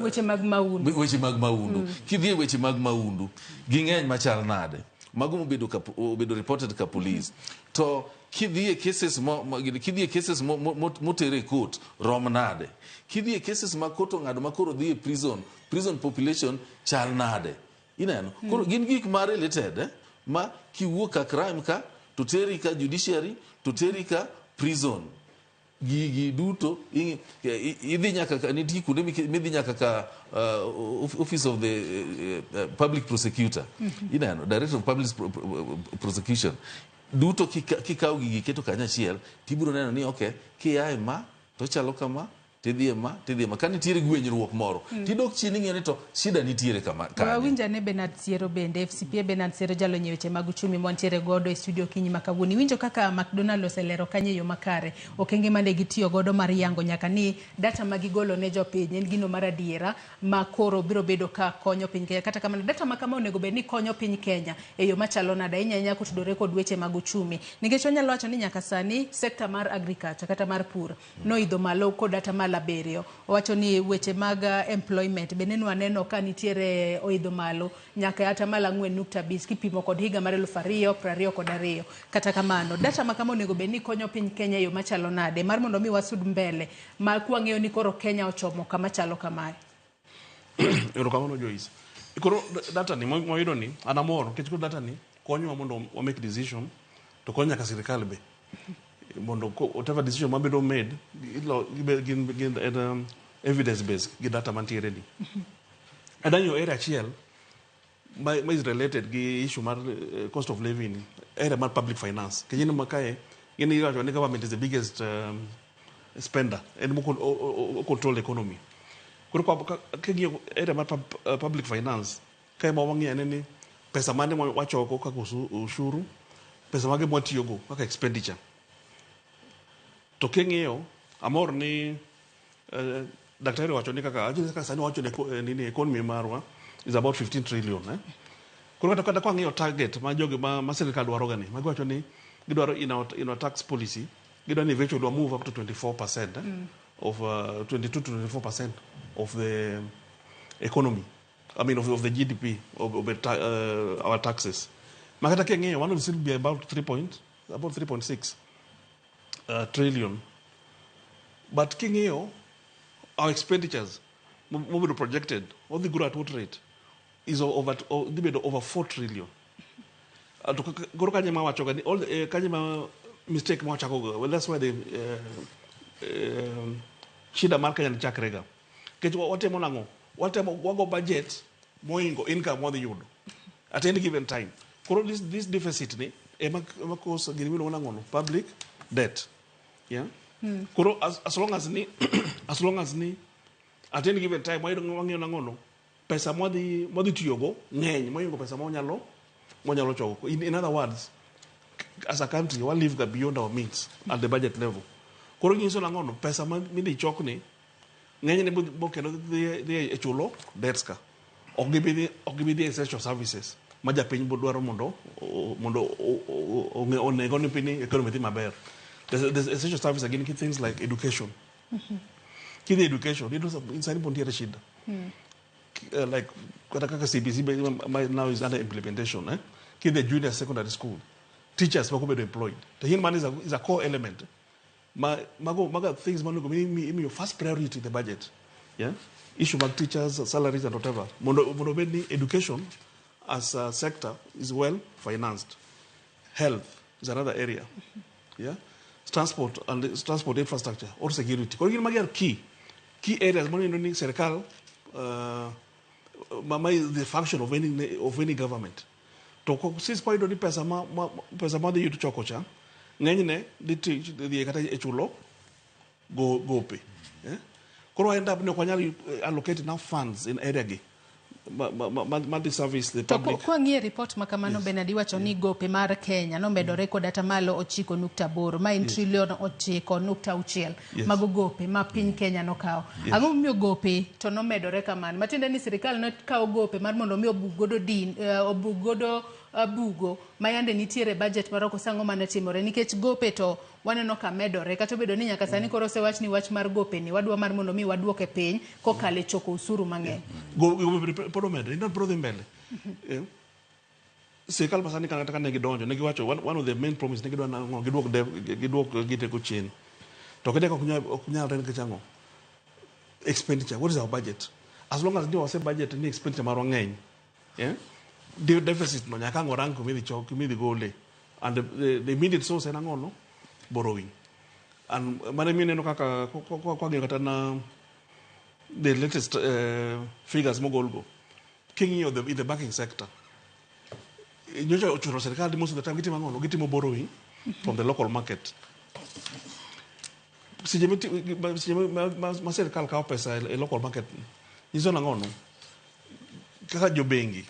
Weche mag mahundu. Weche mag mahundu. Kidhi e weche mag mahundu, ging'eny machal nade? Mago mobedo ka obedo reported ka police. To kidhi e cases kidhi e cases moter e court rom nade? Kidhi e cases ma court ong'ado ma koro dhi e prison, prison population chal nade? Ineno? Koro gin gik ma related ma kiwuok ka crime ka to teri ka judiciary to teri ka prison. Gigi duto idhi nyaka nitie kuonde midhi nyaka ka office of the public prosecutor. Ineno, director of public prosecution duto kikawo gigi keto kanyachiel tibiro neno ni okay, kiaye ma to chalo kama. Tidhi e ma, tidhi e ma. Ka nitiere gwenyruok moro, tidok chien ing'iyo ni to shida nitiere kama kanye. Wawinj ane Bernard Siero bende, FCPA Bernard Siero jalony e weche mag uchumi mwantiere godo e studio okinyi ma kawuono. Iwinjo kaka McDonald oselero kanyo e yo makare okenge mane gitiyo godo mar yango nyaka ni data ma gigolo ne jopiny en gino mar adiera ma koro biro bedo ka konyo piny Kenya. Kata kamano data ma kama onego bed ni konyo piny Kenya e yo machalo nade ahinya ahinya kotudore kod weche mag uchumi. Nikech wanyalo wacho ni nyaka sani sekta mar agriculture kata mar pur noidho malo kod atamalo 7. Owacho ni weche mag employment bende nwaneno ka nitiere oidho malo nyaka e atamalo 4.5 kipimo kod higa mar 2022. Kata kamano, data ma kama onego bed ni konyo piny Kenya e yo machalo nade mar mondo mi wasud mbele ma kwang'eyo ni koro Kenya ochomo kama chalo kamae. Erokamano Joyce. Koro data ni mwayudo ni an amor nikech koro data ni konyowa mondo wa make decision to konyo nyaka sirikal be mondo whatever decision mabedo made gin en evidence based gi data mantiere ni. Adanyo area achiel ma is related gi issue mar cost of living ni, area mar public finance. Nikech ineno ma kae gin iwacho ni government is the biggest spender en mo control economy. Koro king'iyo area mar public finance kae ma wang'iyo ane ni pesa mane wachoko kaka ushuru, pesa mage mwatiyogo kaka expenditure. To king'iyo amor ni daktari owacho ni kaka kaka sani wacho ni economy marwa is about 15 trillion. Koro kata kwang'iyo target ma jogi ma sirikal dwaro ga ni, ma giwacho ni gidwaro in our tax policy, gidwaro ni eventually wa move up to 24%, of 22 to 24% of the economy. I mean of the GDP of the, our taxes. Ma kata king'iyo, one will still be about 3.6 trillion. But king'iyo, our expenditures mobedo projected, odhi grow at what rate? Is over, dhi bedo over 4 trillion. To koro kanye ma wacho ga ni all the, kanye ma mistake ma wachako go, well, that's why the shida mar Kenya ni chakre ga. Nikech watemo nang'o? Watemo wago budget moingo income mwadhi yudo at any given time. Koro this deficit ni ema cause gini miluongo nang'o no? Public debt. Yeah? Koro as long as ni as long as ni at any given time wayudo wang'iyo nang'o no? Pesa mwadhi tiyogo ng'eny moingo pesa mwanyalo choko. In other words, as a country we live beyond our means at the budget level. Koro nyiso nang'o no? Pesa ma midhi chok ni ng'enyne bo kendo dhi e chulo debts ka. Ok gibi dhi essential services ma japiny bo dwaro mondo onego ni piny economy dhi maber. There's essential services again, things like education. Kidhi education, iyudo sani pod nitiere shida. Like kata kaka CBC now is under implementation. Kidhi junior secondary school, teachers moko bedo employed. The human is a core element. Mago things monego imiyo first priority in the budget. Yeah? Issue mag teachers, salaries and whatever. Mondo bed ni education as a sector is well financed. Health is another area. Yeah? Transport and transport infrastructure or security. Koro gin magi are key areas mondo ni sirikal ma is the function of any government. To since wayudo ni pesa ma pesa madhi yudo choko cha ng'enyne dhi dhi kata e chulo gope. Koro end up ni ok wanyal allocate enough funds in area gi ma dhi service the public. To kwang'iye report ma kamano, Bernard iwacho ni gope mar Kenya nomedore kod atamalo 9.8, ma en trilion 9.6 mago gope ma piny Kenya nokawo. Ang'o momiyo gope to nomedore kamano? Matiende ni sirikal nokawo gope mar mondo mi obug godo din, obug godo bugo ma yande nitiere budget mar oko. Sang'o mane timore? Nikech gope to waneno ka medore, kata obedo ni nyaka sani koro osewach ni wach mar gope ni wadwa mar mondo mi waduoke piny kokalo e choko usuru mang'eny. Gope pod omedore, ineno pod dhi mbele. Sirikal ma sani kata kane gidonjo, ne giwacho one of the main promise ne gidwa nang'o, giduok giteko chien. To kidek ok nyalre nikech ang'o? Expenditure, what is our budget? As long as ni wase budget ni expenditure marwa ng'eny, yeah? The deficit no nyaka ang' orang kumidhi chok, kumidhi gole. And the immediate source en ang'o no? Borrowing. And mano mineno kaka kwang'iyo kata na the latest figures mogolgo. King'iyo in the banking sector, nyocha ochuno sirikal most of the time gitimo ang'o no? Gitimo borrowing from the local market. Seche seche ma sirkal kawo pesa e local market nyiso nang'o no? Kaka jobengi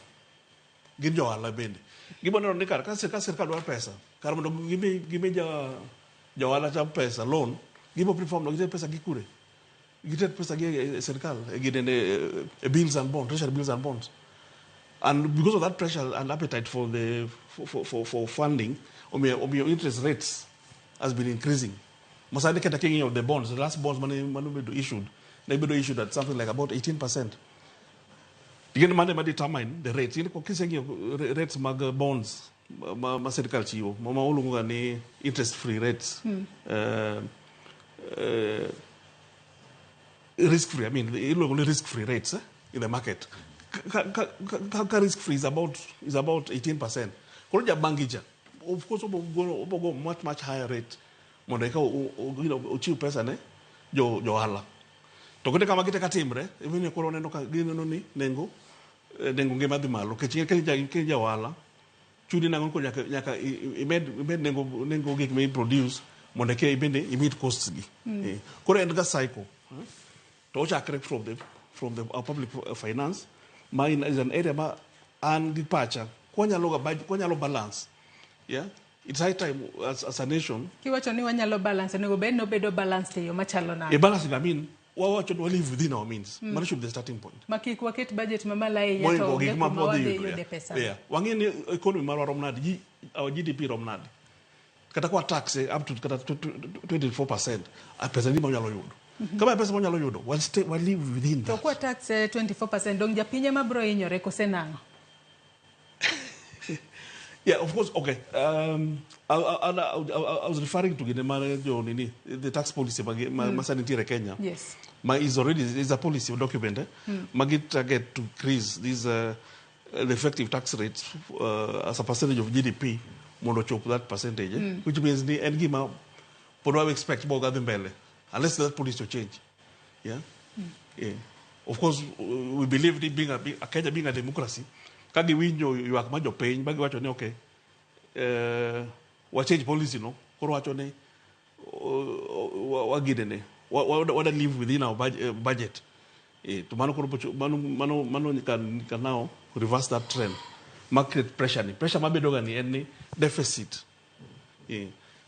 gin jo ohala bende. Gibo neno ni kar ka sirkal dwaro pesa, kar mondo gimi ja ohala cha pesa loan, gibo prefer mondo giter pesa gi kure. Giter pesa gi e sirkal, e ginene e bills and bonds, treasury bills and bonds. And because of that pressure and appetite for the for funding, omiyo interest rates has been increasing. Masani kata king'iyo the bonds, the last bonds mane obedo issued, ne bedo issued at something like about 18%. Gin mane ma determine the rates. In kiseng'iyo rates mag bonds ma sirkal chiwo, ma oluongo ga ni interest free rates. Risk free, I mean, iluongo ni risk free rates in the market. Ka risk free is about 18%. Koro jabangi cha, of course, obo go much much higher rate mondo eka ochiw pesa ne jo ohala. To kote kama gite katimre, even koro neno ka gineno ni nengo ngima dhi malo. Nikech ja ohala chuni nang'o ko nyaka imed nengo gik mi produce mondo eka ibende i meet costs gi. Koro en ga cycle. To ochakre from the public finance, ma is an area ma an gi pacha kwanyalo balance. Yeah. It's high time as a nation. Kiwacho ni wanyalo balance, onego bed nobedo balanced e yo machalo nade? E balance, I mean, wawacho ni we live within our means. Mano should be the starting point. Ma kik waket budget mamalo ahinya to onge kuma wadhi yude pesa. Yeah. Wang'e ni economy marwa rom nade, our GDP rom nade. Kata kwa tax up to kata 24%, pesa ni manyalo yudo. Kama pesa manyalo yudo, we live within that. To kwa tax 24%, dong japiny ema bro hinyore kose nang'o? Yeah, of course. Okay. I was referring to the tax policy ma nitiere Kenya. Yes. Ma is already is a policy document. Magi target to increase these the effective tax rates as a percentage of GDP mondo chop that percentage, which means ni en gima pod wa expect boga dhi mbele unless that policy to change. Yeah. Yeah. Of course, we believe in being a Kenya being a democracy. Ka giwinjo ywak ma jopiny ba giwacho ni okay, wa change policy no, koro wacho ni wagidene wada live within our budget. To mano koro mano can now reverse that trend. Ma create pressure ni. Pressure mabedo ga ni en ni deficit.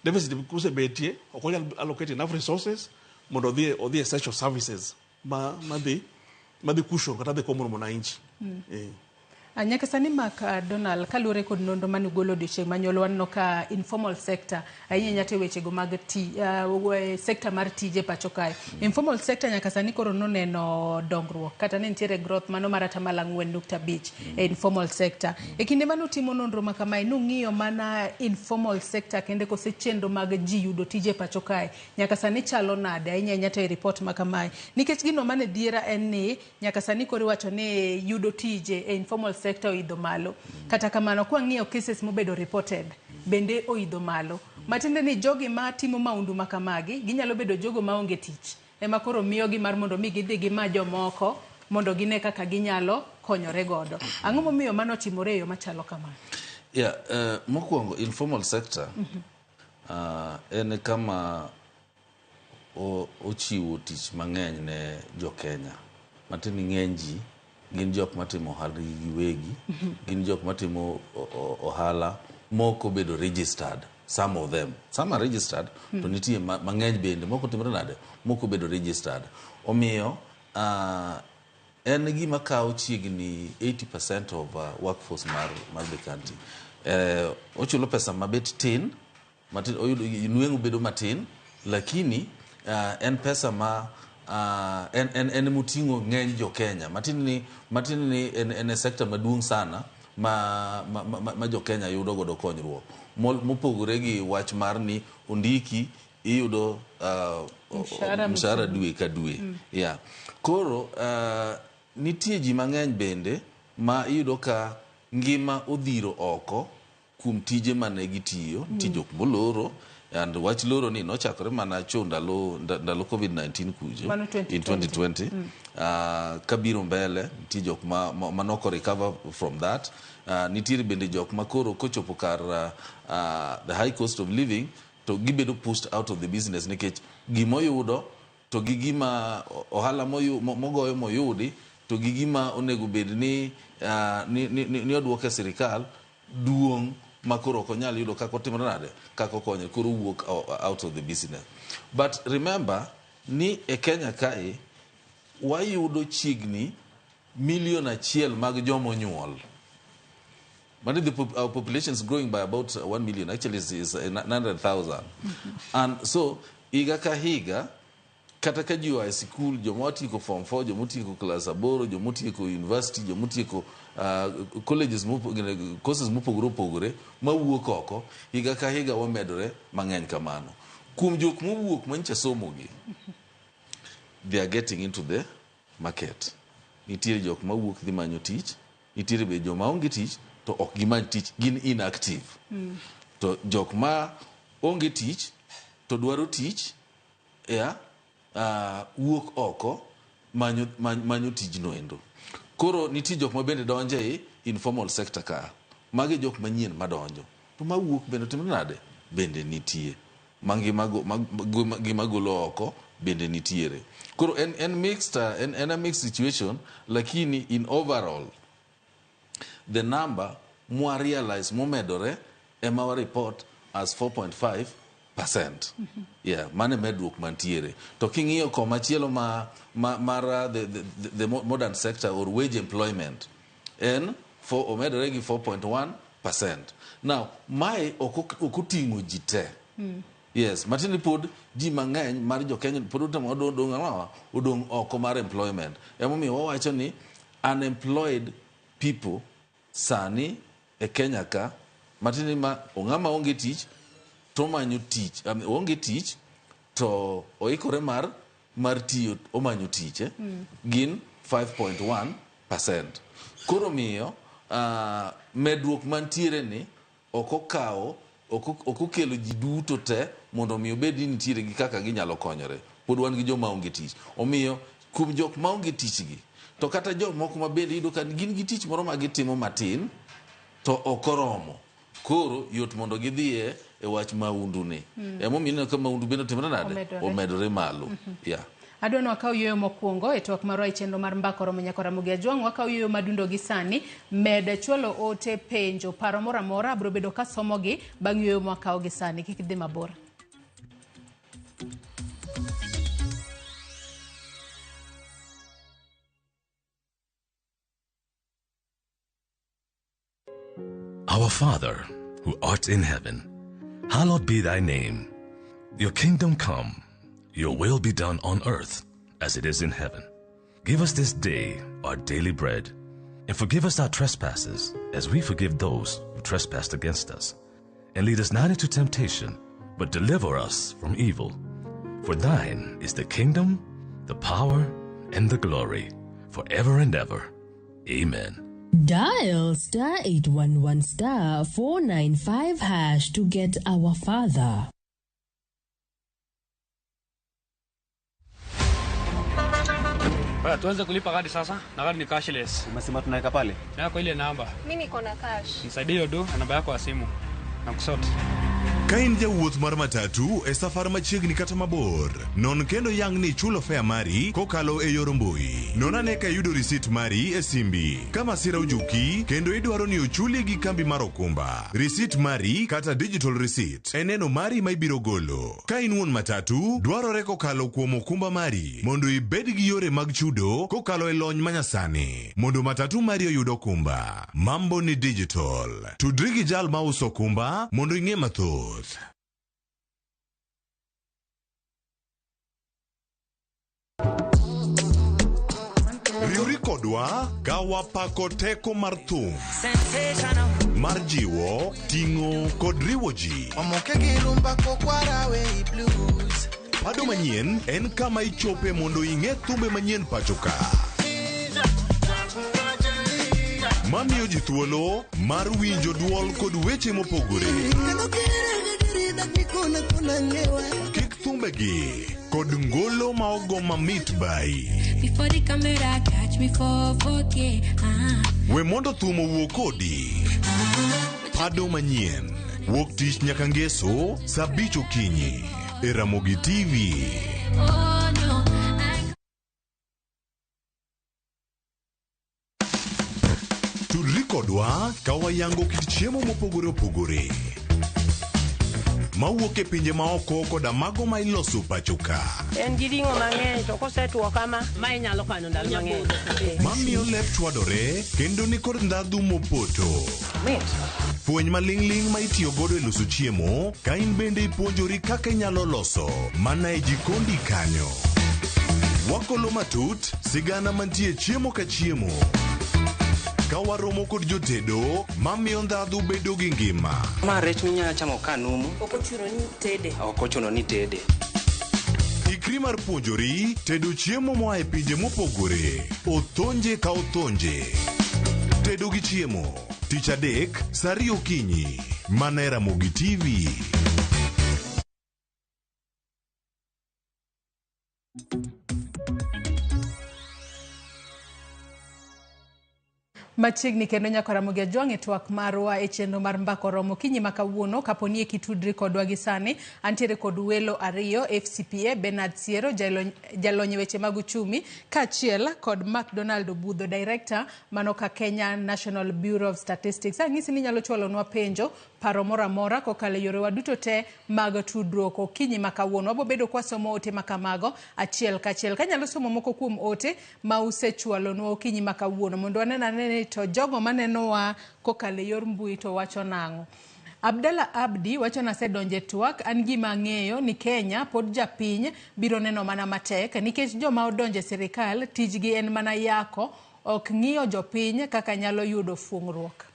Deficit kosebetie ok onyal allocate enough resources mondo odhi essential services ma dhi cushion kata dhi komo mwananchi. Nyaka sani Mark Donald, kaluwore kod nonro mane ugolo odiochieng' manyuol, waneno ka informal sector ahinya ahinya to wechego mag sector mar tije pacho kae. Informal sector nyaka sani koro noneno dongruok kata ne nitiere growth mano mar 4.5% e informal sector. E kinde mane utimo nonro ma kamae, nung'iyo mana informal sector kende kose chenro mag ji yudo tije pacho kae nyaka sani chalo nade ahinya ahinya to e report ma kamae? Nikech gino mane dhiera en ni nyaka sani koro iwacho ni yudo tije e informal sector oidho malo. Kata kamano kwang'iyo cases mobedo reported bende oidho malo. Matiende ni jogi ma timo maundu makamagi ginyalo bedo jogo maonge tich. Ema koro miyogi mar mondo mi gidhi gima jomoko mondo gine kaka ginyalo konyore godo. Ang'o momiyo mano timore e yo machalo kamano? Yeah, mokwongo informal sector en kama ochiwo tich mang'eny ne jo Kenya. Matiende ni ng'eny ji gin jok matimo ohala giwegi, gin jok matimo ohala moko bedo registered. Some of them, some are registered, to nitie mang'eny bende moko timore nade, moko bedo registered. Omiyo en gima kawo chiegni 80% of workforce mar the country. Ochulo pesa mabet tin, matin, oyudo nweng'o bedo matin, lakini en pesa ma en moting'o ng'eny jo Kenya. Matin ni en e sector maduong' sana ma jo Kenya yudo godo konyruok. Mopogore gi wach mar ni ondiki iyudo mshahara dwe ka dwe. Yeah. Koro nitie ji mang'eny bende ma iyudo ka ngima odhiro oko kuom tije mane gitiyo, nitie jok moloro. And wach loro ni nochakore mana chon ndalo COVID-19 kujo in 2020. Kabiro mbele nitie jok ma noko recover from that. Nitiere bende jok ma koro kochopo kar the high cost of living To gibedo pushed out of the business nikech gimoyudo to gi gima ohala mogoyo moyudi to gi gima onego bed ni, ni oduoke sirikal duong' ma koro ok onyal yudo kaka otimore nade, kaka okonyo, koro wuok out of the business. But remember ni e Kenya kae wayudo chiegni 1 million mag jomonyuol. Mani our population is growing by about 1 million, actually is 900,000. And so higa ka higa, kata ka ji oa e sikul, joma otieko form 4, joma otieko class 8, joma otieko university, joma otieko colleges, courses mopogore opogore mawuok oko, higa ka higa wamedore mang'eny kamano. Kuom jok mowuok manyicha somo gi, they are getting into the market. Nitiere jok mawuok dhi manyo tich, nitiere be joma onge tich to ok gimany tich, gin inactive. To jok ma onge tich to dwaro tich, yeah, wuok oko manyo tijno endo. Koro nitie jok ma bende donjo e informal sector ka. Magi jok manyien madonjo. To mawuok bende timre nade? Bende nitie. Mangima gima golo oko bende nitiere. Koro en mixed, en a mixed situation, lakini in overall the number mwa realize momedore ema wa report as 4.5%. Yeah, mano e medruok mantiere. To king'iyo komachielo ma mar the modern sector or wage employment en omedore gi 4.1%. Now, mae ok oting'o ji te. Yes, matiende ni pod ji mang'eny mar jo Kenya pod otamo odong' ang'owa odong' oko mar employment. Emomiyo wawacho ni unemployed people sani e Kenya ka, matiende ni ma ng'ama onge tich to omanyo tich, oonge tich to oikore mar tiyo, omanyo tich, eh? Gin 5.1%. Koro miyo medruok mantiere ni ok okawo, ok okelo ji duto te mondo omi obed ni nitiere gi kaka ginyalo konyore. Pod wan gi joma onge tich. Omiyo kuom jok maonge tich gi, to kata jomoko ma bende iyudo ka gin gi tich moro ma gitimo matin to ok oromo. Koro yot mondo gidhiye e wach maundu ni. Emomiyo ineno ka maundu bende otimore nade? Omedore. Omedore malo. Yeah. Adwa ni wakaw yueyo mokwongo e twak marwa e chenro mar Mbaka Oromo nyaka Ramogi Ajwang'. Wakaw yueyo madundo gi sani. Med chwalo ote, penjo, paro moro amora abiro bedo kasomogi bang' yueyo mwakawo gi sani. Kik idhi mabor. Our Father, who art in heaven, hallowed be thy name. Your kingdom come, your will be done on earth as it is in heaven. Give us this day our daily bread, and forgive us our trespasses as we forgive those who trespass against us. And lead us not into temptation, but deliver us from evil. For thine is the kingdom, the power, and the glory, forever and ever. Amen. Dial *811*495# to get our Father. Baya, tuanze kulipa kadi sasa na kadi ni cashless. Umesema tunaweka pale? Yako ile namba. Mimi niko na cash. Nisaidie hiyo do na namba yako ya simu. Na kusort. Ka in jawuoth mar matatu e safar machiegni kata mabor, non kendo yang ni ichulo fare mari kokalo e yor mbui. Non ane ka iyudo risit mari e simbi. Ka masira ojuki kendo idwaro ni ochuli gi kambi mar okumba, risit mari kata digital receipt e neno mari ma ibiro golo. Ka in wuon matatu, dwarore kokalo kuom okumba mari mondo ibed gi yore mag chudo kokalo e lony manyasani mondo matatu mari oyud okumba. Mambo ni digital. Tudri gi jal mauso okumba mondo ing'e mathoth. Riwri kodwa ka wapako teko mar thum mar jiwo, ting'o kod riwo ji. Pado manyien en kama ichope mondo ing'e thumbe manyien pacho ka, mamiyo ji thuolo mar winjo duol kod weche mopogore. Kik thumbegi kod ngolo ma ogo mamit bai. Before the camera catch me for 4K. Ah. We mondo thum owuo kodi. Pado manyien. Wuok tich nyaka ngeso saa 5 okinyi e Ramogi TV. Tudri kodwa ka wayango kit chiemo mopogore opogore mawuok e pinje maoko koda mago ma iloso pacho ka. En gi ring'o mang'eny to kosetwo kama, ma inyalo kano ndalo mang'eny. Mamiyo lep chwadore kendo nikod ndhadhu mopoto. Fweny maling'ling' ma itiyo godo e loso chiemo ka in bende ipuonjori kaka inyalo loso mana e jikondi kanyo. Wakolo matut sigana mantie chiemo ka chiemo. Ka waromo kod jotedo mamiyo ndhadhu bedo gi ngima. Ma rech minyalo chamo ka numu. Ok ochuno ni tede. Ok ochuno ni tede. Ikri mar puonjori tedo chiemo moa e pinje mopogore. Othonje ka othonje. Tedo gi chiemo. Tich adek, saa 2 okinyi. Mana e Ramogi TV. Machiegni kendo nyaka Ramogi Ajwang' e twak marwa e chenro mar Mbaka Oromo okinyi ma kawuono. Kapo ni kitudri kodwa gi sani, antiere kod welo ariyo, FCPA Bernard Siero, jalony e weche mag uchumi, kaachiel kod McDonald Obudho, director mano ka Kenya National Bureau of Statistics. Ang'isi ni inyalo chwalonwa penjo, paro moro amora kokalo e yorewa duto te mag tudruok okinyi ma kawuono. Wabo bedo kwasomo ote ma kamago achiel kachiel. Kanyalo somo moko kuom ote ma usechwalonwa okinyi ma kawuono mondo wanen ane ni to jogo manenowa kokalo e yor mbui to wacho nang'o. Abdalla Abdi wacho ni asedonjo e twak, an gima ang'eyo ni Kenya pod japiny biro neno mana matek nikech joma odonjo e sirikal tijgi en mana yako, ok ng'iyo jopiny kaka nyalo yudo fuong'ruok.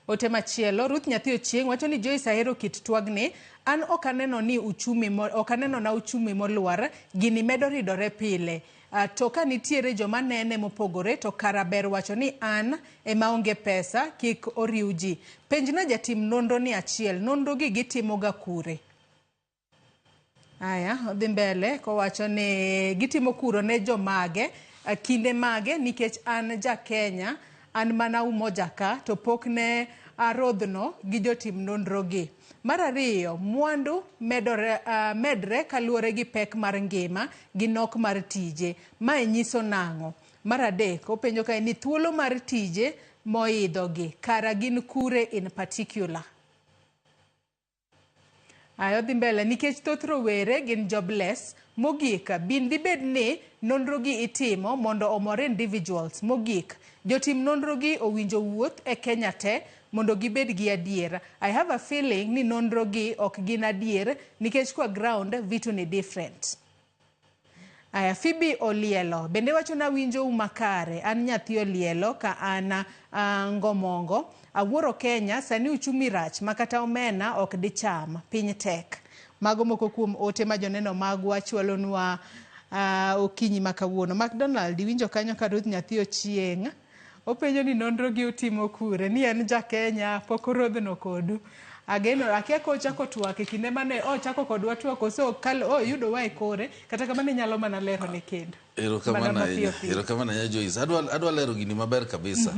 Ote machielo, Ruth Nyathi Ochieng' wacho ni Joyce ahero kit twagni, an ok aneno ni uchumi ok aneno na uchumi molwar, gini medo ridore pile. To ka nitiere joma nene mopogore to kara ber wacho ni an ema onge pesa kik oriw ji. Penjna jatim nonro ni achiel, nonro gi gitimo ga kure? Aya, odhi mbele kowacho ni gitimo kuro ne jomage, kinde mage nikech an ja Kenya, an mana Umoja ka to pok ne arodhno gi jotim nonro gi. Mar ariyo, mwandu medre kaluwore gi pek mar ngima gi nok mar tije. Mae nyiso nang'o? Mar adek, openjo kae ni thuolo mar tije moidho gi, kara gin kure in particular? Aya, odhi mbele nikech thoth rowere gin jobless. Mogik, bin dibed ni nonro gi itimo mondo omor individuals. Mogik, jotim nonro gi owinjo wuoth e Kenya te mondo gibed gi adier. I have a feeling ni nonro gi ok gin adier nikech kwa ground vitu ni different. Aya, Phoebe Olielo bende wacho na winjo u makare, an nyathi Olielo ka an Ngomongo. Awuoro Kenya sani uchumi rach makata omena ok dicham, piny tek. Mago moko kuom ote ma joneno magwa chwalonwa okinyi ma kawuono. McDonald, iwinjo kanyo ka Ruth Nyathi Ochieng' openjo ni nonro gi utimo kure, ni en ja Kenya pok orodhno kodu. Ageno akia kochako twak e kinde mane ochako kodwa twak koso oyudowa e kore, kata kamano inyalo mana lero ne kendo. Erokamano ahinya, erokamano ahinya Joyce. Adwa lero gini maber kabisa.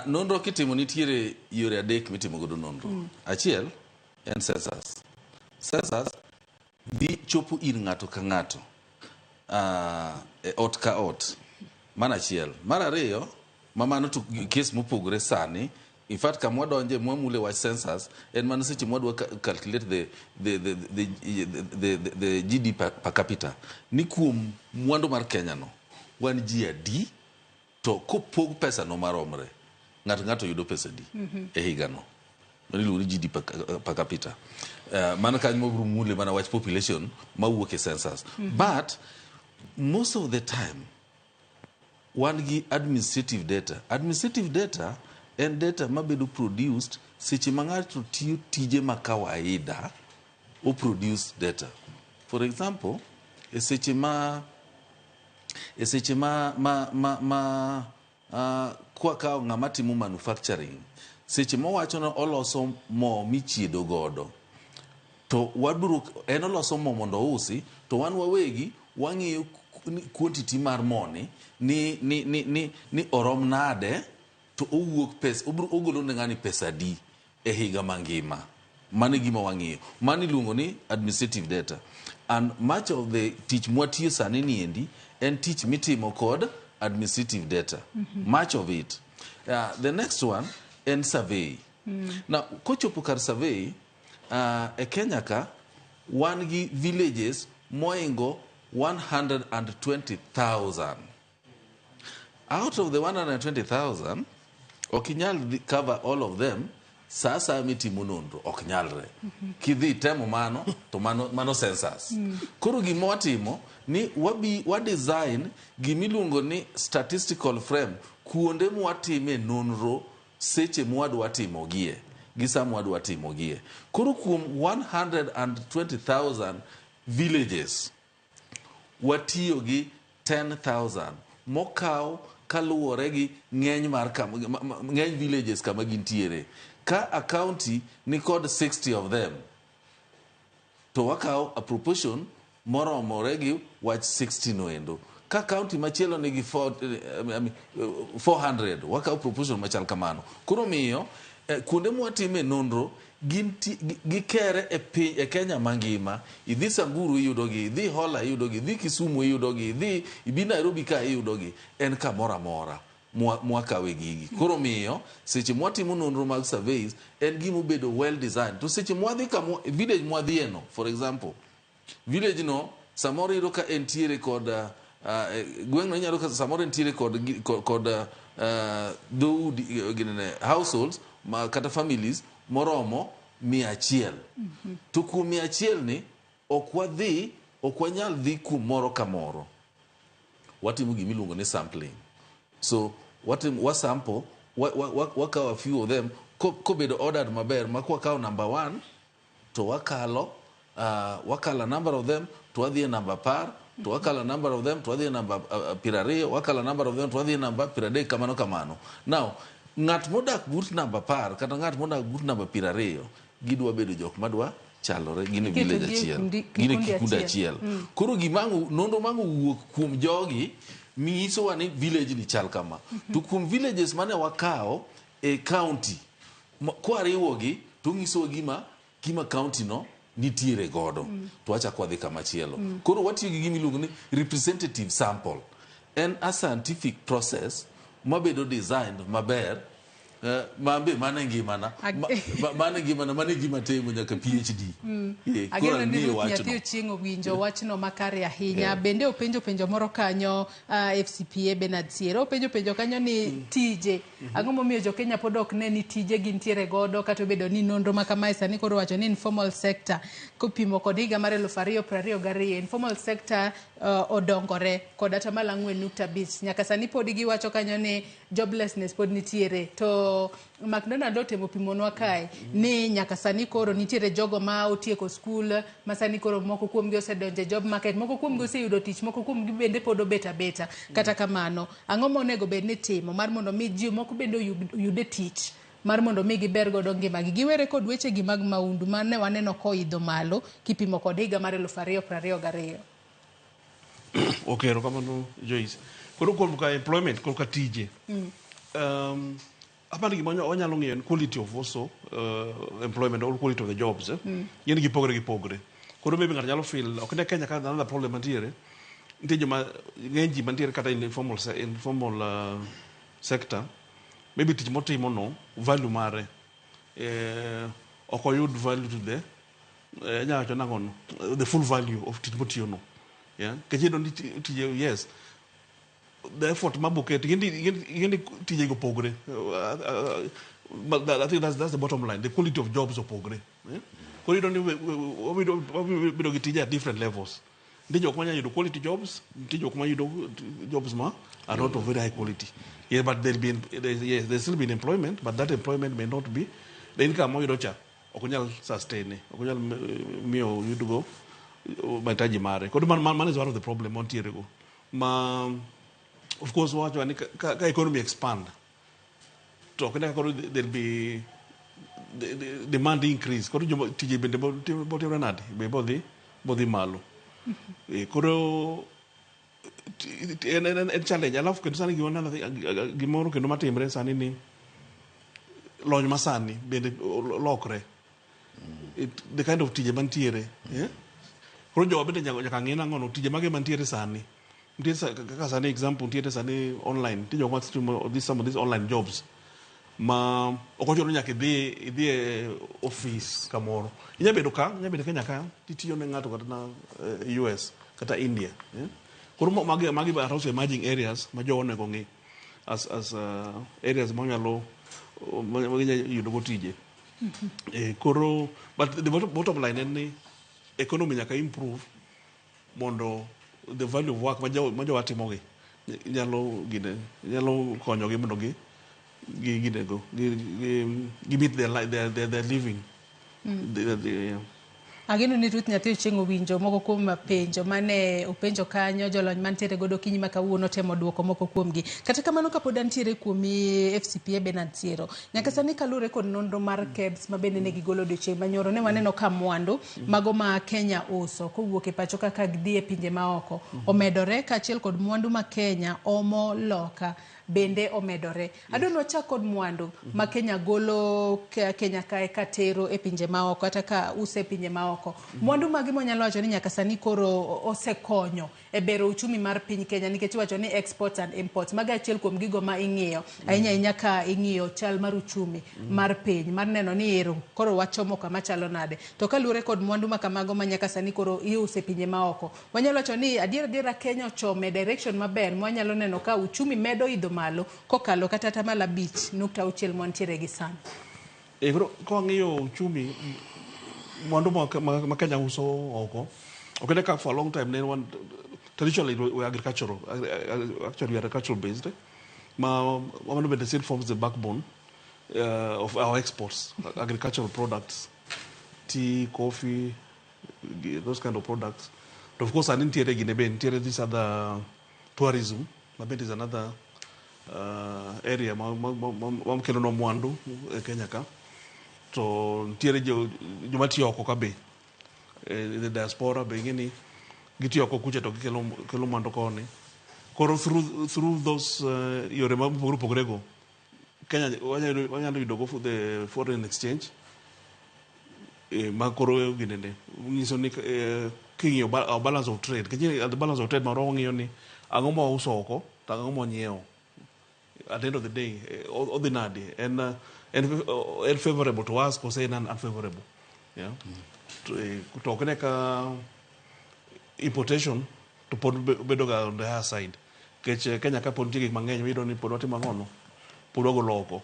Nonro kitimo nitiere yore adek mitimo godo nonro. Achiel en census. Census dhi chopo ir ng'ato ka ng'ato, e ot ka ot. Mano achiel. Mar ariyo, ma mano to case mopogore sani. In fact, kama wadonje mwamule wach census en mana seche mwadwa calculate the GDP per capita. Ni kuom mwandu mar Kenya no, wan ji adi, to kopog pesa no maromre, ng'ato ng'ato yudo pesa adi e higa no. Mano iluongo ni GDP per capita. Mano kanyo mabiro mule mana wach population mawuok e census. But most of the time, wan gi administrative data. Administrative data en data mabedo produced seche ma ng'ato tiyo tije ma kawaida, o produce data. For example, e seche ma kwa kawo ng'ama timo manufacturing, seche mowacho ni oloso mo michiedo godo, to wabiro en oloso mo mondo ousi, to wan wawegi wang'iyo quantity mar moni ni orom nade, to owuok pesa, ogolo ne ng'ani pesa adi e higa mangima. Mano e gima wang'iyo. Mano iluongo ni administrative data. And much of the tich mwatiyo sani niendi en tich mitimo kod administrative data. Much of it. The next one en survey. Now, kochopo kar survey, e Kenya ka, wan gi villages moingo 120,000. Out of the 120,000, ok inyal cover all of them sa asaya mitimo nonro, ok nyalre. Kidhi temo mano, to mano census. Koro gima watimo ni wabi wa design gimiluongo ni statistical frame, kuonde mwatime nonro seche mwadwa timogie gi sa mwadwa timogie. Koro kuom 120,000 villages, watiyo gi 10,000 mokaw kaluwore gi ng'eny mar ng'eny villages kama gintiere. Ka a county ni kod 60 of them, to wakaw a proportion moromore gi wach 60 no endo. Ka county machielo nigi I mean, 400, wakaw proportion machal kamano. Koro miyo kuonde mwatime nonro gikere e piny e Kenya mangima. Idhi Samburu iyudogi, idhi Hola iyudogi, idhi Kisumu iyudogi, idhi ibi Nairobi ka iyudogi, en kamoro amora mwakawe gigi. Koro miyo seche mwatimo nonro mag surveys en gima obedo well designed. To seche mwadhi kamo village mwadhieno, for example, village no samoro iyudo ka entiere kod gweng'no, inyalo ka samoro entiere kod dhoudi, ginene, households ma, kata families moromo 100. To kuom 100 ni ok wadhi, ok wanyal dhi kuom moro ka moro. Watimo gimiluongo ni sampling. So watim wasample, wakawo a few of them kobedo ordered maber ma kwakawo number one to wakalo a number of them to wadhi e namba 10, to wakalo a number of them to wadhi e namba 20, wakalo a number of them to wadhi e namba 30, kamano kamano. Now ng'at modak but namba 10 kata ng'at modak but namba 20 gidwa bedo jok madwa chalore gin e Iketogi village e achiel, kikundi gin e kikundi achiel. achiel. Koro gima nonro mang' owuok kuom jogi nyisowa ni village ni chal kama. To kuom villages mane wakawo e county kwariwogi to nyisowa gima county no nitiere godo. To wachako wadhi kamachielo. Koro watiyo gi gima iluongo ni representative sample. En a scientific process mabedo designed maber. Mambe mano e ngimana. Mano e ngimana, mano e gima timo nyaka PhD. Koro Ageno ni ang'eyo Ruth wachno. nyathi Ochieng' owinjo wachno makare ahinya. Bende openjo penjo moro kanyo, FCPA Bernard Siero openjo penjo kanyo ni tije ang'o momiyo jo Kenya pod ok ne ni tije gintiere godo, kata obedo ni nonro ma kamae sani koro wacho ni informal sector kopimo kod higa mar 2022, informal sector odongore kod 4.5%. Nyaka sani pod giwacho kanyo ni joblessness pod nitiere. To McDonald otemo pimonwa kae ni nyaka sani koro nitiere jogo ma otieko skul ma sani koro moko kuomgi osedonjo e job market, moko kuomgi oseyudo tich, moko kuomgi bende pod obet abeta. Kata kamano, ang'o monego bed ni timo mar mondo mi ji moko bende oyude tich mar mondo mi giber godo ngimagi, giwere kod wechegi mag maundu mane waneno koidho malo kipimo kod higa mar 2022? Ok, erokamano Joyce. Koro kuom ka employment, koro ka tije, apani gima wanyalo ng'iyo en quality of also employment or quality of the jobs, eh? Gin gipogre gipogre. Koro maybe ng'ato nyalo feel ok ne Kenya ka another problem mantiere nitie joma ng'eny ji mantiere kata in informal sector, maybe tich motimo no value mare ok oyud value to the anyalo wacho nang'o no, the full value of tich motiyo no, yeah, nikech iyudo ni tije, yes, the effort maboket ing'eni tije go pogre. But I think that's the bottom line, the quality of jobs opogre, eh? Koro iyudo ni wabedo gi tije at different levels. Nitie jok manyalo yudo quality jobs, nitie jok mayudo jobs ma are not of very high quality, yeah, but yes, there's still been employment, but that employment may not be the income moyudo cha ok onyal sustain, ok onyal miyo oyudgo mahitaji mare. Koro man is one of the problem mantiere go ma of course wawacho ni ka economy expand to ok ne koro there'll be the demand increase, koro joma tije bende botimre nade be bodhi malo. Koro en challenge. Alafu kendo sani gimoro kendo matimre sani ni lony masani bende lokre. The kind of tije mantiere. Koro jowa bende nyaka ng'e nang'o no tije mage mantiere sani. Nitie kaka sani example nitiere sani online. Nitie jok matimo some of these online jobs. Ma ok ochuno nyaka idhi e office kamoro. Inya bedo ka, inya bedo Kenya ka, titiyo ne ng'ato kata na US kata India. Koro magi are also emerging areas ma jowa onego ng'i as areas ma nyalo yudo go tije. Koro, but the bottom line en ni economy nyaka improve mondo the value of work ma jowa timogi nyalo konyogi mondo gi meet their living. Ageno ni Ruth nyathi Ochieng' owinjo moko kuom penjo mane openjo kanyo jolony mantiere godo okinyi ma kawuono temo duoko moko kuomgi. Kata kamano kapod antiere kuomi FCPA Bernard Siero. Nyaka sani kaluwore kod nonro mar KEBS ma bende ne gigolo odiochieng' manyoro ne waneno ka mwandu mago ma Kenya uso kowuok e pacho kaka gidhi e pinje maoko omedore kaachiel kod mwandu ma Kenya omo loka bende omedore. Adwa wachak kod mwandu ma Kenya golo Kenya kae katero e pinje maoko kata ka use e pinje maoko. Mwandu magi mwanyalo wacho ni nyaka sani koro osekonyo e bero uchumi mar piny Kenya nikech iwacho ni exports and imports mago achiel kuom gigo ma ing'iyo ahinya ahinya ka ing'iyo chal mar uchumi mar piny mar neno ni ero koro wachomo kama chalo nade. To kaluwore kod mwandu ma kamago ma nyaka sani koro iuso e pinje maoko, wanyalo wacho ni adier adiera Kenya ochome direction maber mwanyalo neno ka uchumi medo idho malo kokalo kata 5.6 mwantiere gi sani. Koro ka wang'iyo uchumi mwandu ma Kenya uso oko, okay, ka for a long time ne one traditionally we agricultural, actually we are agricultural based. Ma mano bende still forms the backbone of our exports, agricultural products, tea, coffee, those kind of products. But of course, and nitiere gine be nitiere this other tourism, ma bende is another area ma kelo nwa mwandu e Kenya ka. To nitiere joma tiyo oko ka be, the diaspora be ing'e gitiyo oko kucha to gikelo mwandu koni. Koro through those yore ma opogore opogore go, Kenya wanyalo yudo go the foreign exchange ma koro ginene nyiso ni king'iyo our balance of trade, nikech the balance of trade marwa wang'iyo ni ang'o ma wauso oko to ang'o ma wanyiewo. At the end of the day, odhi nade, en favorable to us kose en unfavorable. Yeah. To ok ne ka importation to pod bedo ga on the higher side. Nikech Kenya ka pod nitie gik mang'eny miyudo ni pod watimo ang'ono, pod wagolo oko.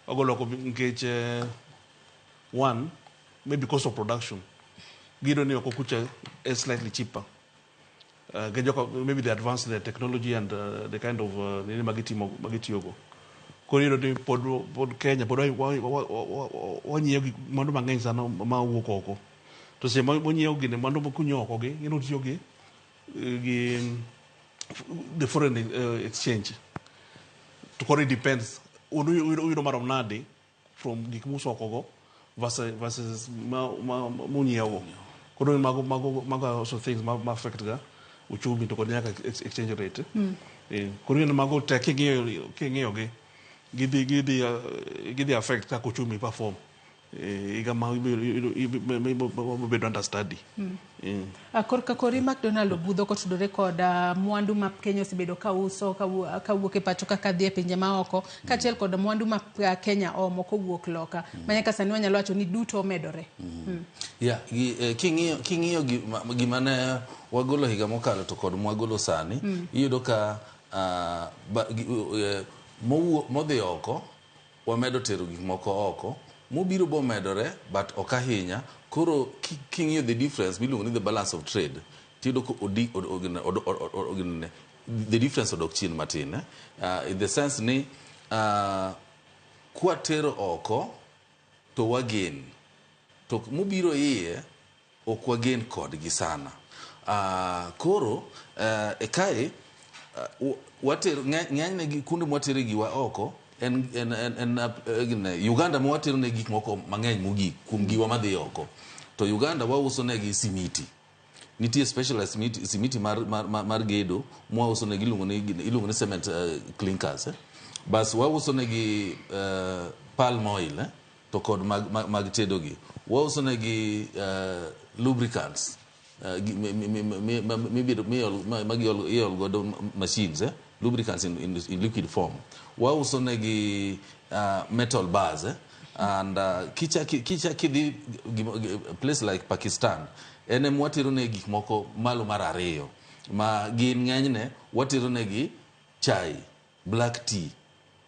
Wagolo oko nikech one, maybe cost of production. Giyudo ni oko kucha is slightly cheaper. Maybe they advance the technology and the kind of nini magitimo magitiyogo. Koro iyudo ni pod Kenya pod wanyiewo gik mwandu mang'eny sana mawuok oko. To seche ma wanyiewo gini mwandu kunyiewo oko gi, ing'e ni utiyo gi the foreign exchange. To koro it depends. Uyudo marom nade from gik muuso oko go versus munyiewo. Koro mago are also things ma affect ga uchumi to kod nyaka exchange rate. Koro mago te king'iyo gi gidhi affect kaka uchumi perform. Higa ma bedo under study. Korka kori McDonald Obudho kotudore kod mwandu ma Kenya osebedo ka uso kawuok e pacho kaka dhi e pinje maoko kaachiel kod mwandu ma Kenya omo kowuok loka ma nyaka sani wanyalo wacho ni duto omedore. Yeah, king'iyo gima ne wagolo higa mokalo to kod mwagolo sani, iyudo ka modhi oko wamedo tero gik moko oko, mobiro bomedore but ok ahinya. Koro king'iyo the difference miluongo ni the balance of trade, tiyudo ka the difference odok chien matin, in the sense ni kwatero oko to wagen, to mobiro iye ok wagen kodgi sana. Koro e kae watero ng'enyne kuonde mwatere giwa oko en Uganda mwatero ne gik moko mang'eny mogik kuom giwa madhi oko. To Uganda wauso negi simiti. Nitie specialized simiti mar gedo mwauso negi, iluongo ni cement clinkers. Bas wauso negi palm oil to kod mag tedo gi. Wauso negi lubricants miol godo machines, lubricants in liquid form. Wauso negi metal bars, and kicha kidhi place like Pakistan, en ema watero ne gik moko malo mar ariyo ma gin ng'enyne watero negi chai, black tea,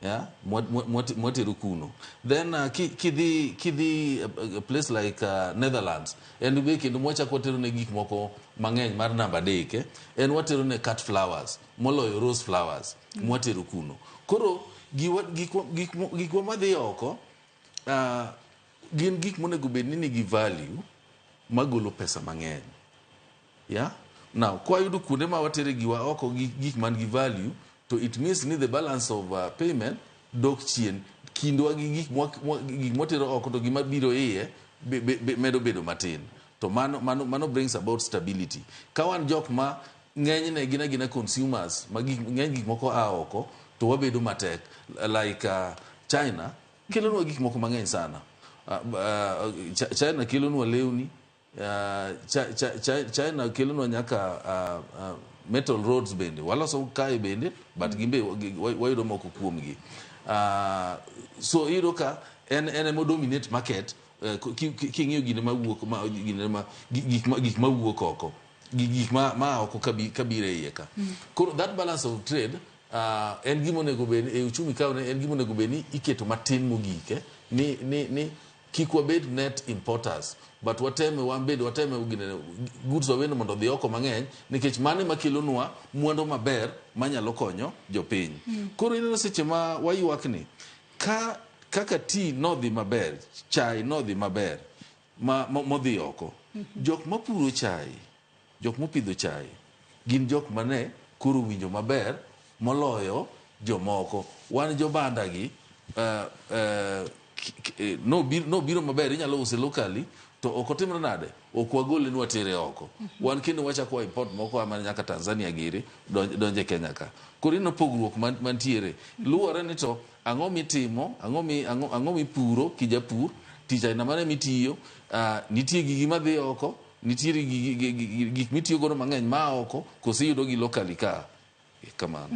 yeah, mwatero kuno. Then kidhi a place like Netherlands, en be kendo mwachako watero ne gik moko mang'eny mar namba 3, en watero ne cut flowers moloyo rose flowers mwatero kuno. Koro gikwa madhi oko gin gik monego bed ni nigi value magolo pesa mang'eny. Yeah? Now, kwa yudo kuonde ma watere giwa oko gik man gi value, to it means ni the balance of payment dok chien kindwa gi gik mwatero oko to gima biro iye medo bedo matin. To mano brings about stability. Ka wan jok ma ng'enyne gin agina consumers ma ng'eny gik moko a oko, to wabedo matek. Like China kelonwa gik moko mang'eny sana. China kelonwa lewni, China kelonwa nyaka metal roads bende waloso kae bende, but gimbe wayudo moko kuomgi. So iyudo ka en ema dominate market king'iyo gine mawuok gik mawuok oko, gik ma oko kabiro e iye ka. Koro that balance of trade en gima onego bed e uchumi ka, en gima onego bed ni iketo matin mogik, ni kik wabed net importers, but wateme wateme goods wabende mondo odhi oko mang'eny, nikech mano ema kelonwa mwandu maber manyalo konyo jopiny. Koro ineno seche ma waywak ni kaka tea nodhi maber, chai nodhi maber modhi oko, jok mapuro chai, jok mopidho chai gin jok mane koro winjo maber moloyo jomoko. Wan jobanda gi nobiro maber, inyalo use locally, to ok otimre nade, ok wagole ni watere oko. Wan kendo wachako wa import moko ama nyaka Tanzania giri donje Kenya ka. Koro ineno pogruok mantiere luwore ni to ang'o mitimo, ang'o mipuro kijapur, tich aina mane mitiyo, nitie gigi madhi oko, nitiere gik mitiyo godo mang'eny ma oko, koso iyudo gi locally ka. Kamano.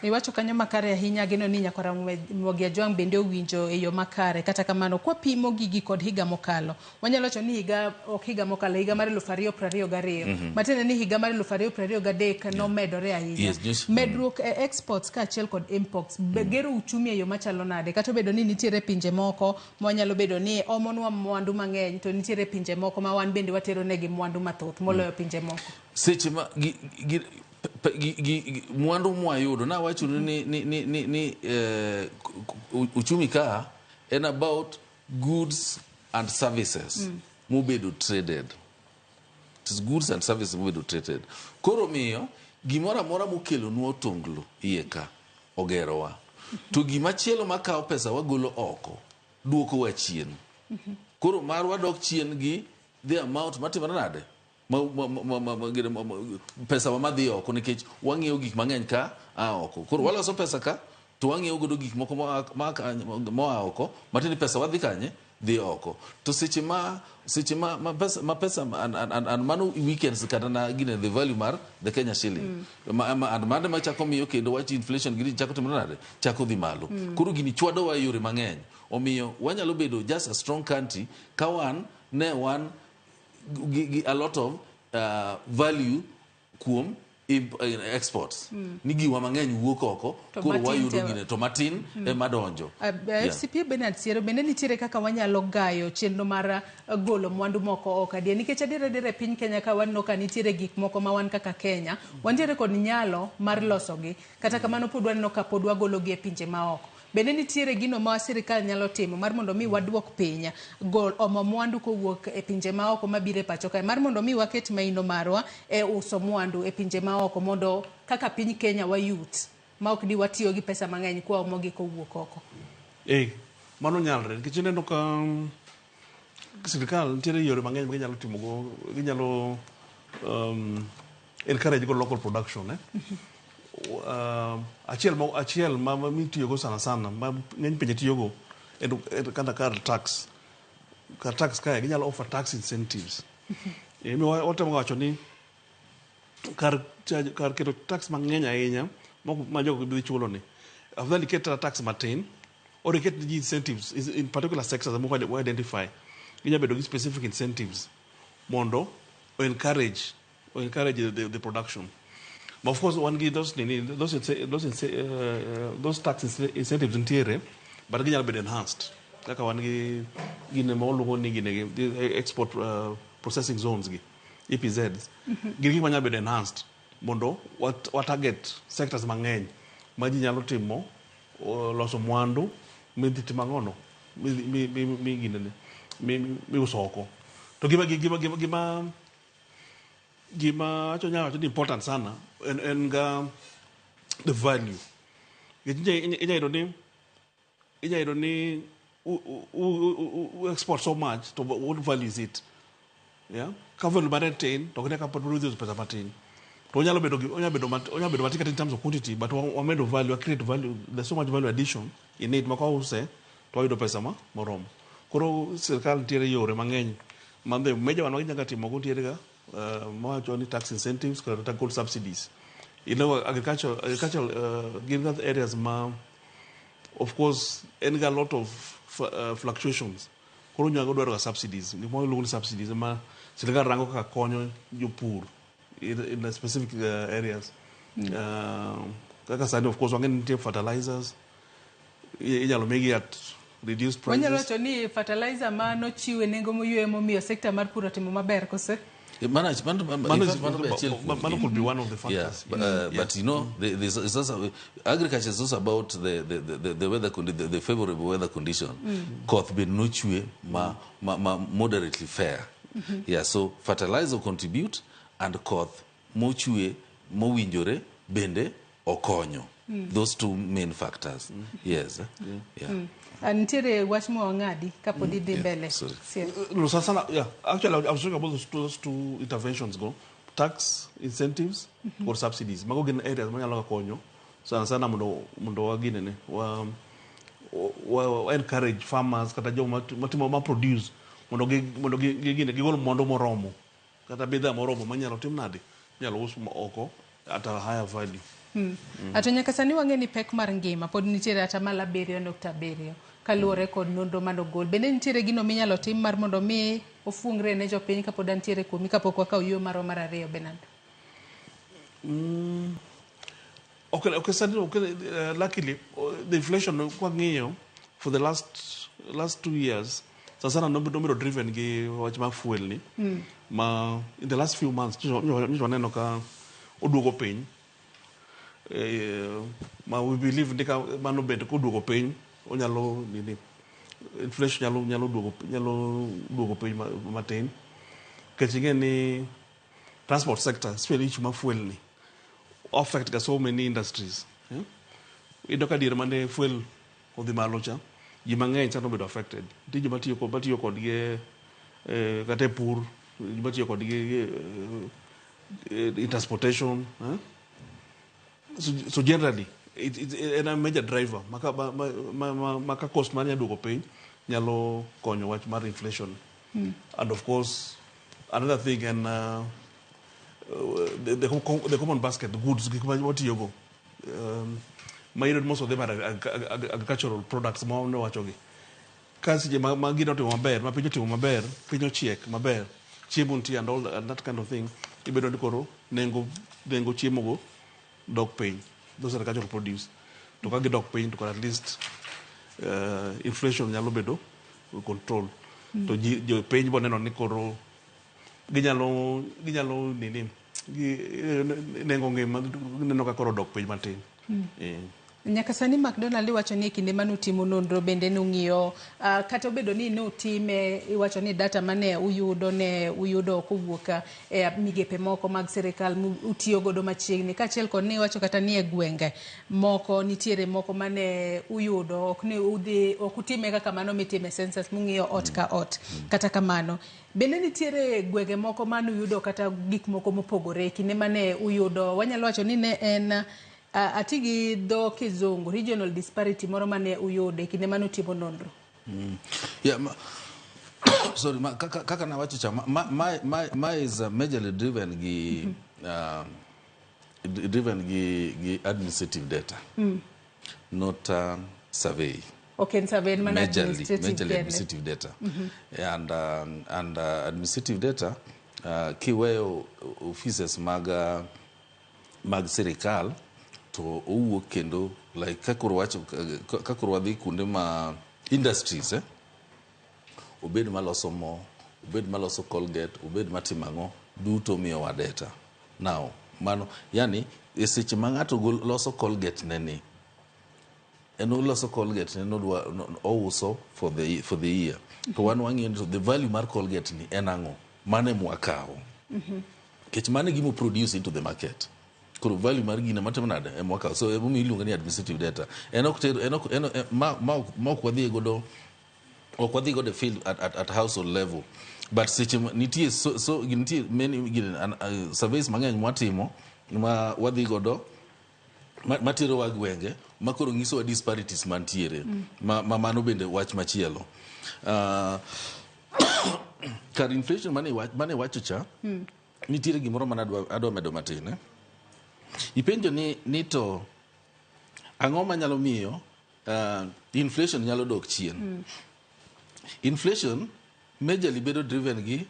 Iwacho kanyo makare ahinya, geno ni nyakwara Ramogi Ajwang' bende owinjo e yo makare. Kata kamano, kwapimo gigi kod higa mokalo, wanyalo wacho ni higa ok higa mokalo, higa mar 2022, matiende ni higa mar 2023 nomedore ahinya. Medruok e exports kaachiel kod imports gero uchumi e yo machalo nade? Kata obedo ni nitiere pinje moko ma wanyalo bedo ni omonwa mwandu mang'eny, to nitiere pinje moko ma wan bende watero negi mwandu mathoth moloyo pinje moko. Seche ma mwandu mwayudo, nawacho ni uchumi ka en about goods and services mobedo traded. It is goods and services mobedo traded. Koro miyo gimoro amora mokelonwa otonglo iye ka ogerowa. To gimachielo makawo pesa wagolo oko duokowa chien. Koro marwa dok chien gi the amount matimore nade? Pesa wa madhi oko, nikech wang'iewo gik mang'eny ka a oko. Koro waloso pesa ka to wang'iewo godo gik moko moa oko, matiende pesa wadhi kanye? Dhi oko. To seche ma pesa and mano weekends kata na gine the value mar the Kenya shilling. And mano machako miyo kendo wach inflation gini chako timore nade? Chako dhi malo. Koro gini chwadowa e yore mang'eny. Omiyo wanyalo bedo just a strong country ka wan ne wan a lot of value kuom exports. Ni giwa mang'eny wuok oko, koro wayudo gine to matin ema donjo. FCP Bernard Siero, bende nitiere kaka wanyalo gayo chenro mar golo mwandu moko oko adier, nikech adier adier e piny Kenya ka waneno ka nitiere gik moko ma wan kaka Kenya wantiere kod nyalo mar losogi, kata kamano pod waneno ka pod wagologi e pinje maoko. Bende nitiere gino ma sirikal nyalo timo mar mondo mi waduok piny gol omo mwandu kowuok e pinje maoko mabiro e pacho kae, mar mondo mi waket maino marwa e uso mwandu e pinje maoko, mondo kaka piny Kenya wayut ma ok ni watiyo gi pesa mang'eny kwa omogi kowuok oko? Mano nyalre, nikech ineno ka sirikal nitiere yore mang'eny ma ginyalo timogo, ginyalo encourage go local production. Achiel achiel ma mitiyogo sana sana, ma ng'eny pinje tiyogo, en kata kar tax. Kar tax kae ginyalo offer tax incentives. Watemo wacho ni kar charge, kar keto tax mang'eny ahinya ma jogo dhi chulo ni, afadhali iket tax matin or iket ji incentives in particular sectors moko wa identify. Ginyalo bedo gi specific incentives mondo o encourage the production. But of course wan gi those nini, those tax incentives nitiere, but ginyalo bedo enhanced, kaka wan gi gine ma waluongo ni gine gi export processing zones gi EPZs. Gin gik manyalo bedo enhanced mondo wa target sectors mang'eny ma ji nyalo timo loso mwandu midhi timo ang'ono mi ginene miuso oko. To gima acho nyalo wacho ni important sana en ga the value. Nikech inya yudo ni u export so much, to what value is it? Yeah, ka value mare tin, to ok ka pod udhi uso pesa matin, to onyalo bedo matin kata in terms of quantity, but wamedo value, wa create value. There's so much value addition in it ma kwause to wayudo pesa ma moromo. Koro sirkal nitiere yore mang'eny ma the major one maginyalo timo go nitiere ga mawacho ni tax incentives kata gold subsidies. Agriculture gin ga areas ma of course en ga lot of fluctuations. Koro nyalo dwaro ga subsidies, gik moko iluongo ni subsidies ma sirkal rango kaka konyo jopur in the specific areas. Kaka sani, of course, wang'e ni nitie fertilizers inyalo migi at reduced prices. Wanyalo wacho ni fertilizer ma nochiw e nengo moywe momiyo sekta mar pur otimo maber, kose? Mano Mano mano be achiel mano kuomgi. Could be one of the factors. Yeah, but there's also, agriculture is also about the weather the favorable weather condition. Koth be nochwe ma moderately fair. Yeah, so fertilizer contribute and koth mochwe mowinjore bende okonyo. Those two main factors. Yes. Yeah. Ah, nitiere wach ma wang'adi kapod idhi mbele. Sorry. Sir. No, sana, yeah. Actually, I was talking about those two interventions go. Tax incentives or subsidies. Mago gin areas manyalo konyo. Sana sana mondo waginene wa encourage farmers kata joma matimo ma produce mondo gi gine gigol mwandu moromo kata bidhaa moromo manyalo tim nade, inyalo us oko at a higher value. Ato nyaka sani wang'e ni pek mar ngima pod nitiere 7.7 kaluwore kod nonro manogol. Bende nitiere gino minyalo tim mar mondo mi ofuongre ne jopiny kapod antiere kuomi kapok wakawo yueyo marwa mar ariyo, Bernard? Okay, sani, okay, luckily, the inflation kwang'iyo for the last 2 years sana sana nobedo driven gi wach mar fuel ni ma in the last few months nyocha waneno ka oduogo piny, ma we believe ni ka mano bende koduogo piny onyalo nini, inflation nyalo duogo piny matin, nikech ing'e ni transport sector, especially issue mar fuel ni, affect ga so many industries, yeah? Iyudo ka diere mane fuel odhi malo cha, ji mang'eny chano bedo affected. Nitie joma tiyo kodgi kata e pur, joma tiyo kodgi in transportation, eh? So generally en a major driver maka, ma ka cost mar nyaduogo piny nyalo konyo wach mar inflation. And of course another thing en the common basket goods, gik ma watiyogo, ma iyudo most of them are agricultural products ma wachogi ka seche ma gino otimo maber, ma piny otimo maber, piny ochiek maber, chiemo nitie and all and that kind of thing, ibedo ni koro nengo chiemo go dok piny. Those are agricultural produce. To ka gidok piny, to koro at least inflation nyalo bedo control. To ji jopiny bo neno ni koro ginyalo nini gi, nengo ngima neno ka koro dok piny matin. Nyaka sani McDonald iwacho ni e kinde manutimo nonro bende nung'iyo kata obedo ni nutime, iwacho ni data mane uyudo ne uyudo kowuok e migepe moko mag sirikal utiyo godo machiegni, kaachiel kod ni iwacho kata ni e gwenge moko nitiere moko mane uyudo, ok ni udhi ok utime kaka mano mitime census mung'iyo ot ka ot. Kata kamano bende nitiere gwenge moko manuyudo kata gik moko mopogore e kinde mane uyudo, wanyalo wacho ni ne en Ati gi dho kizungu regional disparity moro mane uyudo e kinde mane utimo nonro. Yeah, sorry, kaka nawacho cha, ma is majorly driven gi driven gi administrative data, not survey. Ok en survey, en mana Majorly, administrative majorly kende. Administrative data. And administrative data, kiweyo offices mag sirikal to owuok kendo like kakoro wacho, kakoro wadhi kuonde ma industries, obed maloso mo, obed maloso Colgate, obed matimo ang'o, duto miyowa data. Now mano yani e seche ma ng'ato loso Colgate ne ni en oloso Colgate ne nodwa ouso for the year, to wan wang'iyo ni to the value mar Colgate ni en ang'o, mano emwakawo nikech mano e gima produce into the market. Koro value mar gino matimo nade emwakawo. So emomiyo iluonge ni administrative data. En ok ter en ok en ma ok wadhi godo, ok wadhi godo e field at household level, but seche nitie so nitie many gine, surveys mang'eny mwatimo ma wadhi godo materowa gwenge ma koro nyisowa disparities mantiere. Ma mano bende wach machielo. Kar inflation mane iwacho cha, nitiere gimoro mane adwa medo matin, eh? Ipenjo ni to ang'o manyalo miyo inflation nyalo dok chien. Inflation majorly bedo driven gi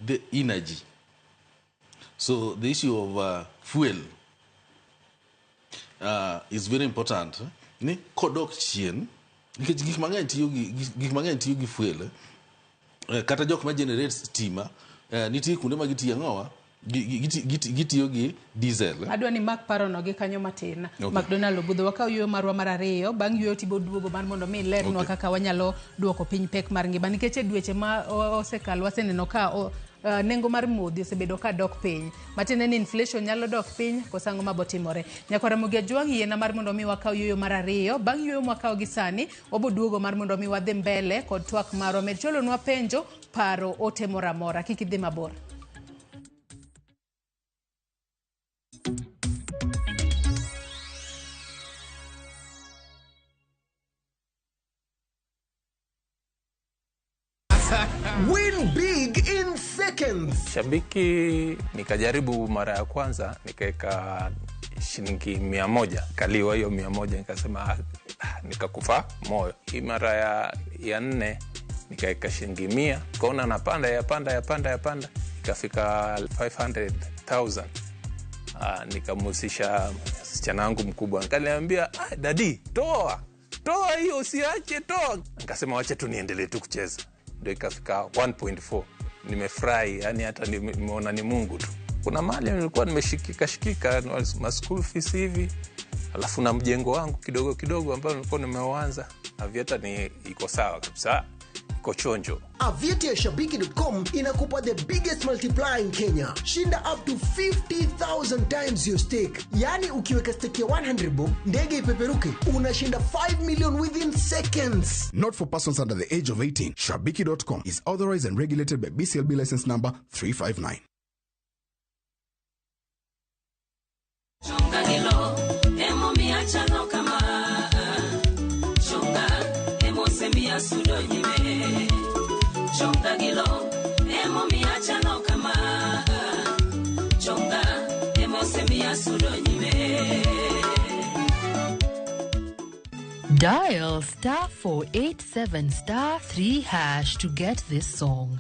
the energy. So the issue of fuel is very important, eh? Ni kodok chien, nikech gik mang'eny tiyo gi fuel, eh? Kata jok ma generate stima, nitie kuonde ma gitiyo ang'owa gitiyo gi diesel, eh? Adwa ni mak parono gi kanyo matin. Okay. McDonald Obudho, wakaw yueyo marwa mar ariyo. Bang' yueyo tibo duogo mar mondo mi ilernwa kaka wanyalo duoko piny pek mar ngima, nikech e dweche ma osekalo waseneno ka nengo mar modhi osebedo ka dok piny, matiende ni inflation nyalo dok piny koso ang'o mabotimore. Nyakwar Ramogi Ajwang', yiena mar mondo mi wakaw yueyo mar ariyo. Bang' yueyo mwakawo gi sani, wabo duogo mar mondo mi wadhi mbele kod twak marwa. Med chwalonwa penjo, paro, ote moro amora, kik idhi mabor. Win big in seconds. Shabiki nikajaribu mara ya kwanza nikaweka shilingi 100, kaliwa hiyo 100, nikasema "Ah," nikakufa moyo. Hii mara ya nne nikaweka shilingi 100, kaona napanda yapanda yapanda yapanda, ikafika 500,000. Ah, nikamhusisha msichana wangu mkubwa, nikaniambia, "Ah, daddy, toa toa hiyo, usiache, toa." Nikasema wacha tu niendelee tu kucheza, ndio ikafika 1.4. Nimefurahi, yani hata nimeona ni Mungu tu. Kuna mali nilikuwa nimeshikika shikika ma school fees hivi, alafu na mjengo wangu kidogo kidogo ambao nilikuwa nimeuanza. Aviator ni iko sawa kabisa, iko chonjo. Aviator ya Shabiki.com inakupa the biggest multiplier in Kenya. Shinda up to 50,000 times your stake. Yaani ukiweka stake ya 100 bob, ndege ipeperuke, unashinda 5 million within seconds. Not for persons under the age of 18. Shabiki.com is authorized and regulated by BCLB license number 359. Chunga gilo, emomiyo chalo kama. Chunga, emosemiyo sudo nyime. Chunga gilo, emomiyo chalo kama. Chunga, emosemiyo sudo nyime. Dial star 487 star 3 hash to get this song.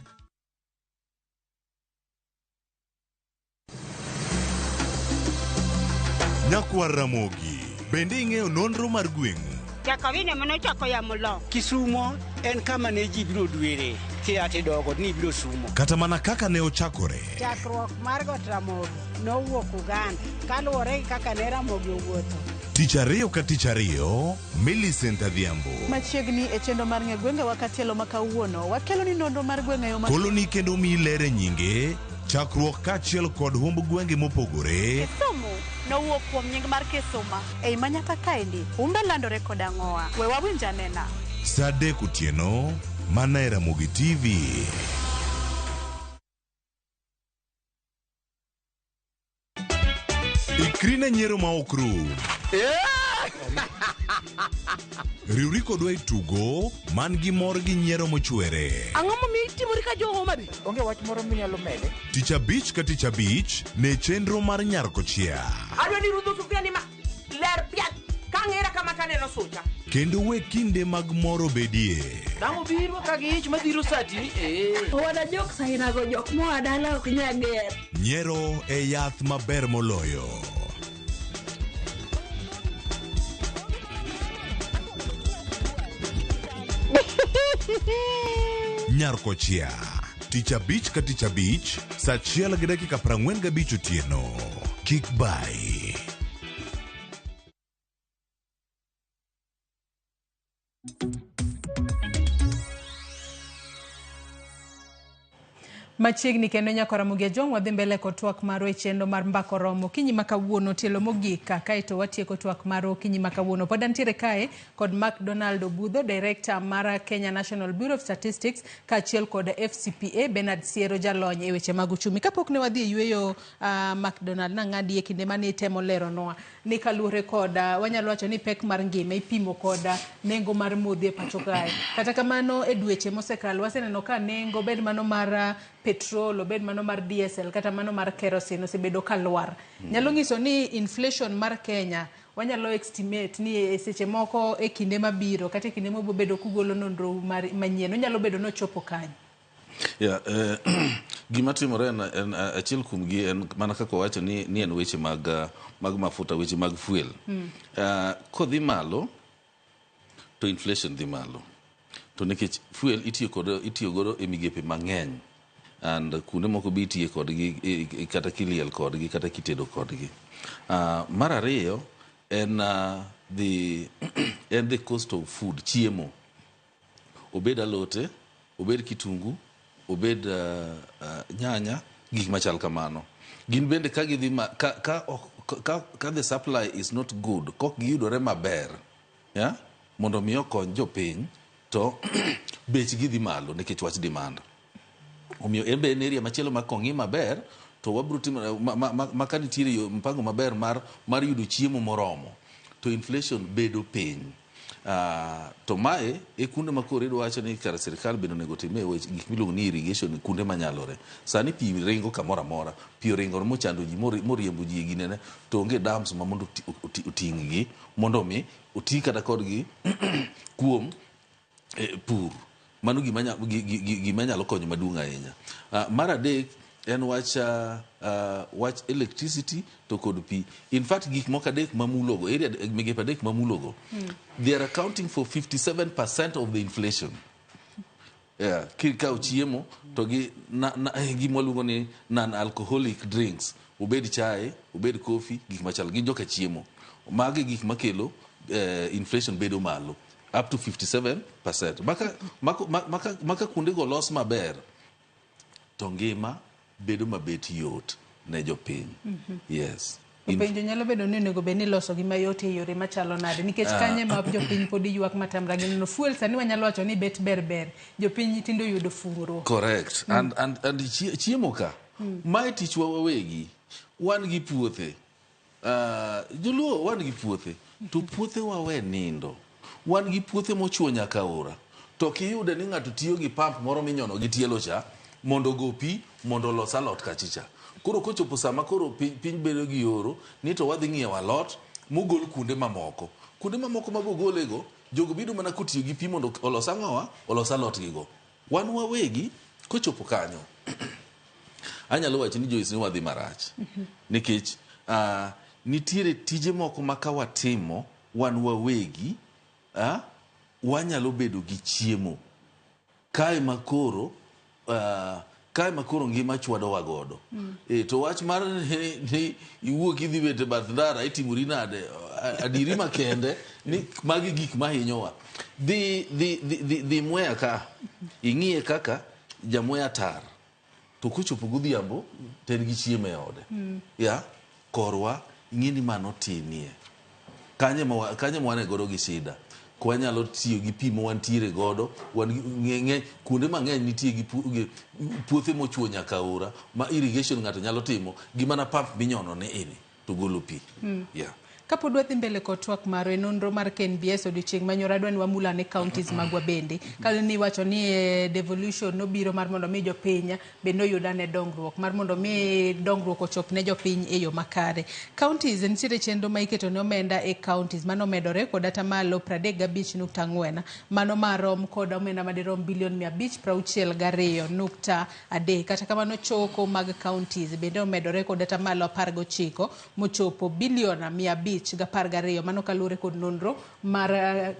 Nyakwar Ramogi, bende ing'eyo nonro mar gweng'u? Jakawine manochako yamo lo. Kisumo en kama ne ji biro dwere kia tidogo ni biro sumo. Kata mana kaka ne ochakore. Chakruok mar Got Ramogi nowuok Uganda kaluwore gi kaka ne Ramogi owuotho. Tich ariyo ka tich ariyo, Millicent Adhiambo. Machiegni e chenro mar ng'e gwengewa katielo ma kawuono, wakelo ni nonro mar gwenge yo ma Koloni kendo miyi ler e nyinge, chakruok kaachiel kod humb gwenge mopogore. Kisumu nowuok kuom nying mar Kisuma. Ei manyaka kaendi, humbe landore kod ang'owa. We wawinj anena. Sa 3 otieno, mana e Ramogi TV. Ikri ne nyiero ma ok rum. Riwri kodwa e tugo man gi mor gi nyiero mochwere. Ang'o momiyo itimori ka jo Homa Bay? Onge wach moro minyalo mede. Tich abich ka tich abich ne chenro mar Nyar Kochia. Adwa ni rudho sufria ni ma ler piat ka ng'era kama taneno sucha. Kendo we kinde mag mor obedie. Dang' obiro ka gi ich madhiro sati. Eh. Owada jok sainago jok moa dala ok nya ger. Nyiero e yath maber moloyo. Nyar Kochia. Tich abich ka tich abich, saa achiel gi dakika 45 otieno. Kik bai. Machiegni kendo nyako Ramogi Ajwang' wadhi mbele kod twak marwa e chenro mar Mbaka Oromo okinyi ma kawuono tielo mogik ka kaeto watieko twak marwa okinyi ma kawuono. Pod antiere kae kod McDonald Obudho, Director mar Kenya National Bureau of Statistics kaachiel kod FCPA Bernard Siero jalony e weche mag uchumi. Kapok ne wadhi e yueyo McDonald nang'adi e kinde mane itemo leronwa ni kaluwore kod wanyalo wacho ni pek mar ngima ipimo kod nengo mar modhi e pacho kae. Kata kamano e dweche mosekalo waseneno ka nengo bed mano mar petrol, obed mano mar diesel kata mano mar kerosene osebedo ka lwar. Nyalo nyiso ni inflation mar Kenya wanyalo estimate ni e seche moko e kinde mabiro kata e kinde mabobedo kugolo nonro manyien onyalo bedo nochopo kanyo. Yeah, gima timore en achiel kuom gi en mana kaka owacho ni en weche mag mafuta, weche mag fuel. Kodhi malo to inflation dhi malo. To nikech fuel itiyo godo e migepe mang'eny and kuonde moko be itiye kodgi kata kiliel kodgi kata kitedo kodgi. Mar ariyo en the cost of food, chiemo. Obed alote, obed kitungu, obed nyanya, gik machal kamano. Gin bende ka gidhi ka the supply is not good, kok giyudore maber, yeah? Mondo mi okony jopiny to bech gi dhi malo nikech wach demand. Omiyo en be en area machielo ma kong'i maber to wabro timo ma ka nitiere yo mpango maber mar yudo chiemo moromo to inflation bedo piny. To mae e kuonde ma koro idwa wacho ni kar sirikal bende onego time weche gik miluongo ni irrigation kuonde manyalore. Sani pi ringo kamoro amora, pi oringo mochando ji moriembo ji e ginene to onge dams ma mondo oting' gi mondo mi oti kata kodgi kuom pur. Mano gima nyalo konyo maduong' ahinya. Mar adek en wach electricity to kod pi. In fact gik moko adek mamulogo, area migepe adek mamulogo, they are accounting for 57% of the inflation. Yeah, kikawo chiemo to gi gima waluongo ni non-alcoholic drinks, obed chae, obed coffee, gik machal gin joka chiemo. Magi gik makelo inflation bedo malo up to 57%. Maka kuondego los maber to ngima bedo mabet yot ne jopiny. Yes. Penjo nyalo bedo ni onego bed ni loso gi mayot e yore machalo nade nikech kanye ma jopiny pod ywak matamra gi neno fuel sani wanyalo wacho ni bet ber ber jopiny tindo yudo fungruok. Correct. And chiemo ka mae tichwa wawegi wan gi puothe. Joluo wan gi puothe to puothe wawe nindo. Wan gi puothe mochuo nyaka aora. To kiyude ni ng'ato tiyo gi pump moro minyono gi tielo cha mondo ogo pi mondo olos alot kachicha. Koro kochopo sama koro piny bedo gi oro ni to wadhi ng'iewo alot mogol kuonde mamoko. Kuonde mamoko magogolego jogo biro mana kotiyo gi pi mondo olos ang'owa, olos alot gigo. Wan wawegi kochopo kanyo anyalo wacho ni Joyce ni wadhi marach. Nikech nitiere tije moko ma ka watimo wan wawegi wanyalo bedo gi chiemo. Kae makoro ngima chwadowa godo. To wach mar ni iwuok idhi bet e bath ndara itimori nade adiri makende ni magi gik mahinyowa. Dhi Mwea ka ing'iye kaka jamwea tar to kochopo godhiambo to en gi chiemo e ode. Ya korwa ing'e ni mano tinie. Kanye ma wan godo gi shida. Kwanyalo tiyo gi pi ma wantiere godo, wan ng'e kuonde mang'eny nitie gi puothe mochuo nyaka aora ma irrigation ng'ato nyalo timo gi mana pump minyono ni ini. to golo pi. Yeah. Kapod wadhi mbele kod twak marwa e nonro mar KNBS odiochieng' manyoro, adwa ni wamul ane counties magwa bende. Kaluwore ni iwacho ni devolution nobiro mar mondo mi jopiny bende oyud ane dongruok, mar mondo mi dongruok ochop ne jopiny e yo makare. Counties nitiere chenro ma iketo ne omenda e counties mano omedore kod atamalo 35.4, mano marom kod omenda madirom bilion 562.3. Kata kamano choko mag counties bende omedore kod atamalo 19 mochopo bilion 512, mano kaluwore kod nonro mar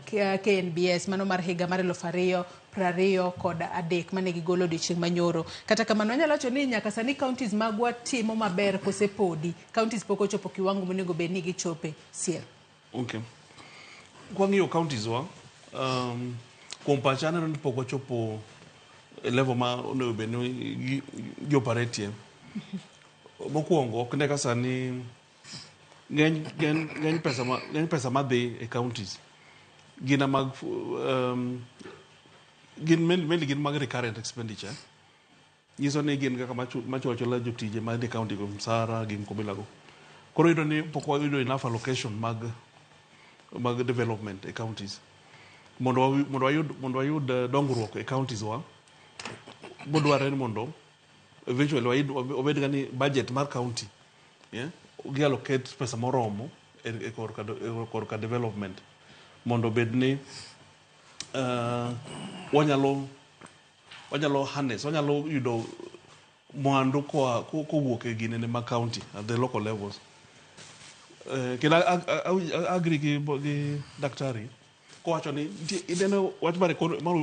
KNBS mano mar higa mar 2023 mane gigolo odiochieng' manyoro. Kata kamano anyalo wacho ni nyaka sani counties magwa timo maber kose podi counties pok ochopo kiwango monego bed ni gichope siel. Okay. Kwang'iyo counties wa, kuom pacha aneno ni pok wachopo e level ma onego bed ni gi operate. Mokwongo ok ne ka sani ng'eny pesa madhi e counties gin mag gin mainly gin mag recurrent expenditure. Nyiso ni gin kaka machulo achula jotije ma e county go msara gi mkobilago. Koro iyudo ni pok wayudo enough allocation mag development e counties. Mondo wayud dongruok e counties wa, bodwarre ni mondo eventually wayud obed ga ni budget mar county, yeah, gi allocate pesa moromo e korka development mondo obed ni wanyalo harness, wanyalo yudo mwandu koa kowuok e ginene mag county at the local levels. Kendo agree gi daktari kowacho ni ineno wach mar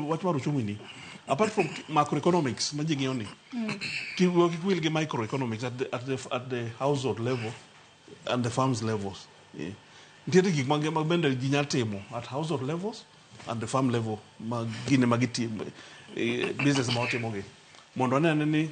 wach mar uchumi ni, apart from macroeconomics ma ji ng'iyo ni, kik wil gi microeconomics at the household level and the farms levels. Yeah. Nitiere gik ma bende ji nyalo timo at household levels and the farm level ma gine ma gitimo business ma watimogi mondo wanene ni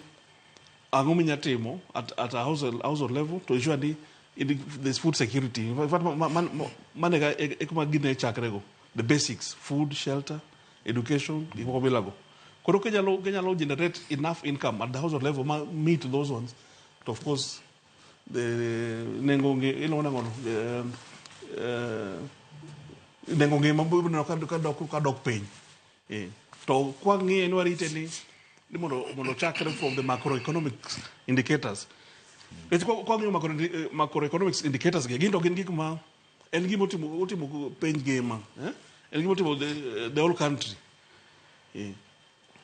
ang'o minya timo at a household level to ensure ni there's food security. In fact, mano e kuma gine chakrego, the basics: food, shelter, education, gik moko bilago. Koro kinyalo generate enough income at the household level ma meet those ones, to of course the nengo iluongo nang'ono, nengo ngima biro neno ka dok piny. To kwang'iye ni warite ni mondo chakre from the macroeconomic indicators. Nikech kwang'iyo macroeconomics indicators gi, gin to gin gik ma en gima otimo piny ngima, eh? En gima otimo the whole country.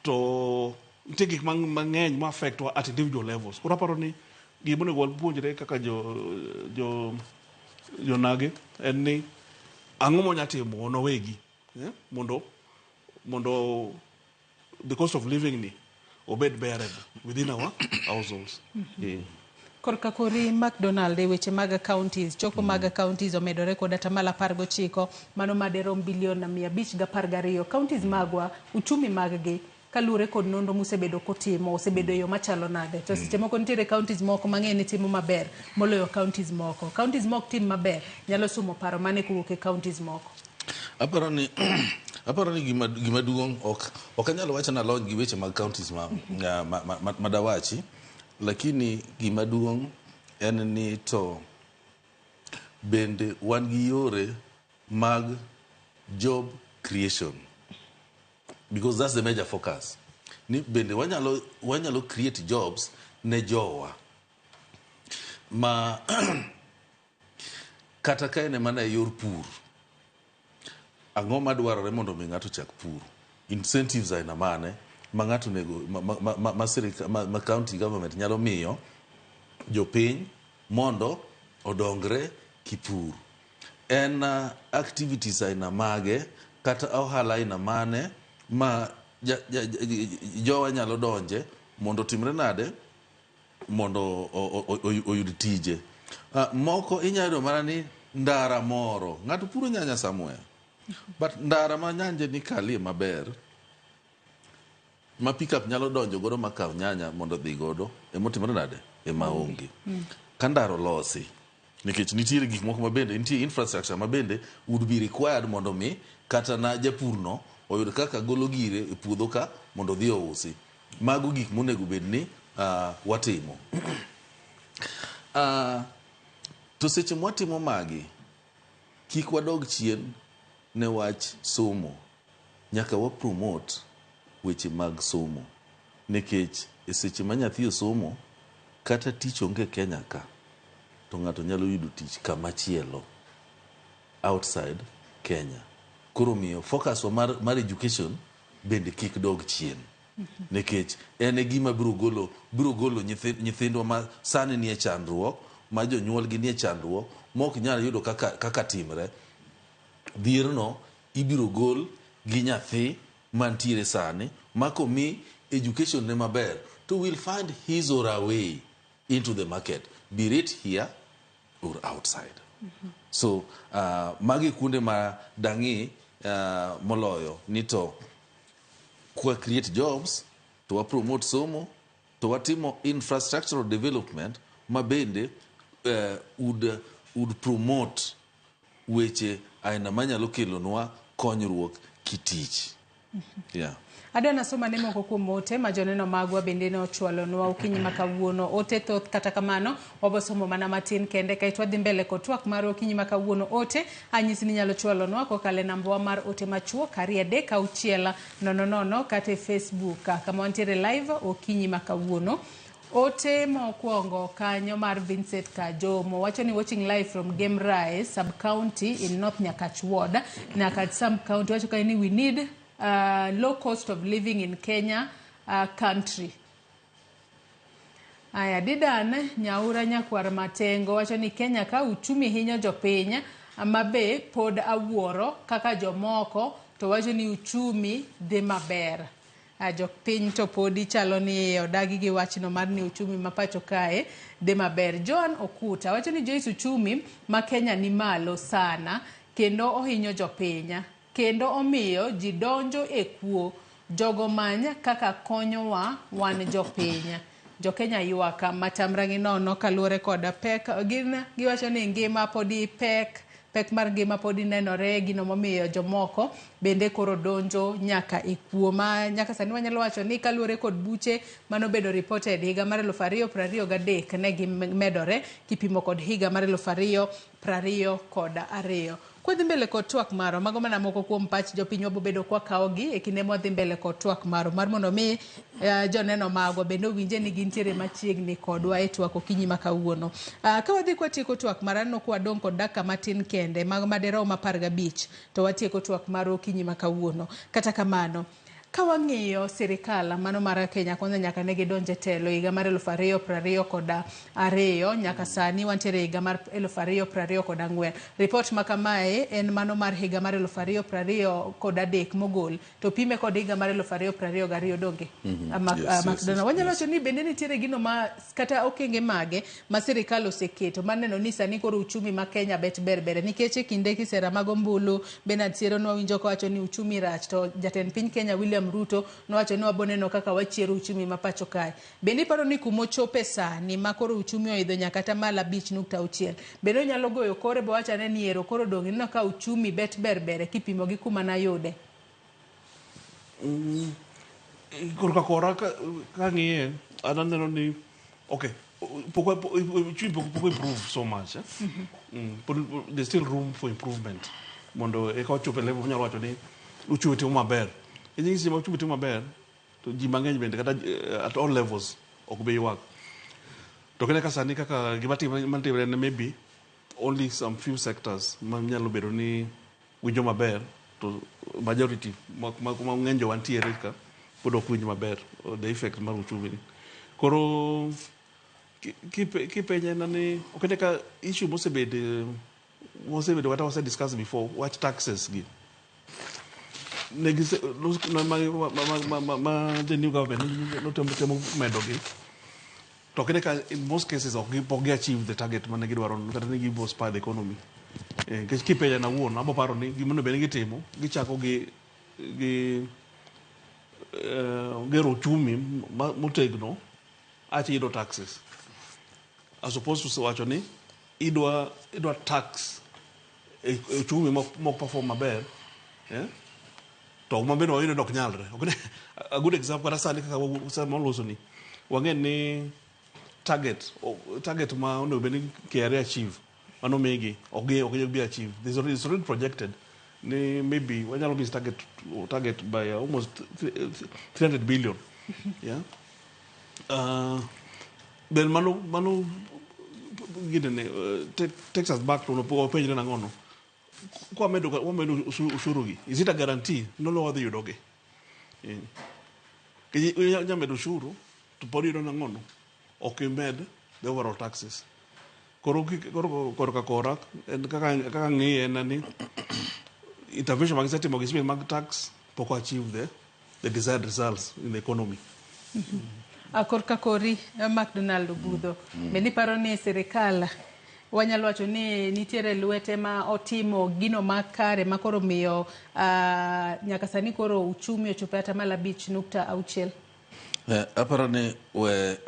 To nitie gik mang'eny ma affect wa at individual levels. Koro aparo ni gima onego wapuonjre kaka jo jonage en ni ang'o mwanya timo wan wawegi, eh? Mondo the cost of living ni obed bearable within our households. Yeah. Korka kori McDonald e weche mag counties, choko mag counties omedore kod atamalo 19, mano maderom bilion 512. Counties magwa, uchumi mag-gi kaluwore kod nonro musebedo kutimo osebedo e yo machalo nade? To seche moko nitiere counties moko mang'eny ni timo maber moloyo counties moko. Counties mok tim maber nyalo sumo paro mane kowuok e counties moko? Aparo ni gima duong' ok anyal wacho ni alony gi weche mag counties ma dawachi, lakini gima duong' en ni to bende wan gi yore mag job creation, because that's the major focus, ni bende wanyalo create jobs ne jowa ma kata ka en mana e yor pur. Ang'o madwarore mondo mi ng'ato chak pur? Incentives aina mane ma ng'ato onego ma county government nyalo miyo jopiny mondo odongre kipur? En activities aina mage kata ohala aina mane ma jowa nyalo donje mondo otimre nade mondo oyud tije? Moko inyalo yudo mana ni ndara moro ng'ato puro nyanya somewhere, but ndara ma nyanje ni kalie maber ma pickup nyalo donjo godo makaw nyanya mondo odhi godo emotimore nade ema onge. Ka ndara olosi, nikech nitiere gik moko mabende nitie infrastructure mabende would be required mondo mi kata na japurno oyud kaka golo gire e puodho ka mondo odhi ousi. Mago gik monego bed ni watimo. To seche mwatimo magi, kik wadog chien ne wach somo. Nyaka wa promote weche mag somo. Nikech e seche ma nyathi osomo, kata tich onge Kenya ka, to ng'ato nyalo yudo tich kamachielo outside Kenya. Koro omiyo focus wa mar education bende kik dog chien. Nikech en e gima biro golo nyithindwa ma sani nie chandruok, ma jonyuolgi nie chandruok, mok nyal yudo kaka timre. Dhierno ibiro gol gi nyathi mantiere sani, ma komi education ne maber, to will find his or her way into the market, be it here or outside. So magi kuonde ma dang'i moloyo ni to kwa create jobs, to wa promote somo, to watimo infrastructural development ma bende would promote weche aina manyalo kelonwa konyruok kitich, yeah. Adwa nasoma ne moko kuom ote ma joneno magwa bende ne ochwalonwa okinyi ma kawuono. Ote thoth, kata kamano wabo somo mana matin kende kaeto wadhi mbele kod twak mar okinyi ma kawuono. Ote anyisi ni nyalo chwalonwa kokalo e namba mar ote machuok 23600 kata e Facebook kama wantiere live okinyi ma kawuono. Ote mokwongo kanyo mar Vincent Kajomo wacho ni watching live from Game Rise sub-county in North Nyakach Ward. Nyakach sub-county wacho kanyo ni we need low cost of living in Kenya country. Aya, Didan Nyaura Nyakwar Matengo wacho ni Kenya ka uchumi hinyo jopiny, ma be pod awuoro kaka jomoko to wacho ni uchumi dhi maber. Jopiny to podi chalo ni odagi gi wachno mar ni uchumi ma pacho kae dhi maber. Joan Okuta wacho ni Joyce, uchumi ma Kenya ni malo sana kendo ohinyo jopiny kendo omiyo ji donjo e kuo. Jogo many kaka konyowa wan jopiny. Jokenya ywak matamra gi nono kaluwore kod pek gin giwacho ni ngima podi pek, pek mar ngima podi nenore, gino momiyo jomoko bende koro donjo nyaka e kuo ma nyaka sani wanyalo wacho ni kaluwore kod buche manobedo reported higa mar 2023 ne gimedore kipimo kod higa mar 2022. Kwadhi mbele kod twak marwa, mago mana moko kuom pach jopiny wabobedo kwakawogi e kinde mwadhi mbele kod twak marwa mar mondo mi joneno magwa bende owinje ni gintiere machiegni kodwa e twak okinyi ma kawuono. Ka wadhi kwatieko twak mar aneno ka wadong' kod dakika matin kende mag maderom 15 to watieko twak mar okinyi ma kawuono. Kata kamano, ka wang'iyo sirikal mano mar Kenya Kwanza nyaka ne gidonj e telo higa mar 2022 nyaka sani wantiere higa mar 2024. Ripot ma kamae en mano mar higa mar 2023 mogol to pime kod higa mar 2022, donge? McDonald. Wanyalo wacho ni bende nitiere gino ma kata okenge mage ma sirikal oseketo mar neno ni sani koro uchumi ma Kenya bet ber ber, nikech e kinde kisera mag ombulu Bernard Siero nwawinjo kowacho ni uchumi rach, to jatend piny Kenya William Ruto nowacho ni waboneno kaka wachiero uchumi ma pacho kae. Bende iparo ni kumochope sani ma koro uchumi oidho nyaka atamalo 5.6, bende onyalo goyo kore bowacho ane ni ero koro dong' ineno ka uchumi bet ber ber kipimo gi kuma nayude? Korka kora kang'iye an aneno ni okay, pok uchumi pok improve so much, eh? There's still room for improvement mondo eka ochop e level manyalo wacho ni uchumi timo maber. Inyisi ma uchumi timo maber to ji mang'eny bende kata at all levels ok bi ywak. To kene ka sani kaka gima timre mantimre en maybe only some few sectors ma nyalo bedo ni winjo maber, to majority ma ng'eny jowa ntiere ka pod ok winj maber the effect mar uchumi ni. Koro kipenja en ni ok ine ka issue mosebedo kata wase discuss before, wach taxes gi ne gise ma the new government notemo temo medo gi, to ok ine ka in most cases ok gi pok gi achieve the target mane gidwaro kata ni gibo spur the economy. Nikech kipenja na wuon abo paro ni gimonego bed ni gitimo, gichako gi gero uchumi motegno acha yudo taxes, as opposed to wacho ni idwa tax e uchumi mok perform maber, eh? To ma bende wayudo ni ok nyalre. Ok a good example kata sani kaka sama waloso ni wang'e ni target ma onego bed ni KRA achieve. Manomigi ok gi achieve. This already, it's already projected ni maybe wanyalo miss target by almost 300 billion. Yeah. Then mano ginene takes us back to wapenjre nang'ono kwamedo wamedo ushuru gi, is it a guarantee nolo wadhi yudogi? Yeah. Inya medo ushuru to pod iyudo nang'ono ok imed the overall taxes. Koro korka kora en kaka ng'iye en ni intervention magisetimo gi mag tax pok achieve the desired results in the economy. Korka kori, McDonald Obudho, bende iparo ni sirikal wanyalo wacho ni nitiere lwete ma otimo gino makare ma koro miyo nyaka sani koro uchumi ochopo e 5.6%? Aparo ni we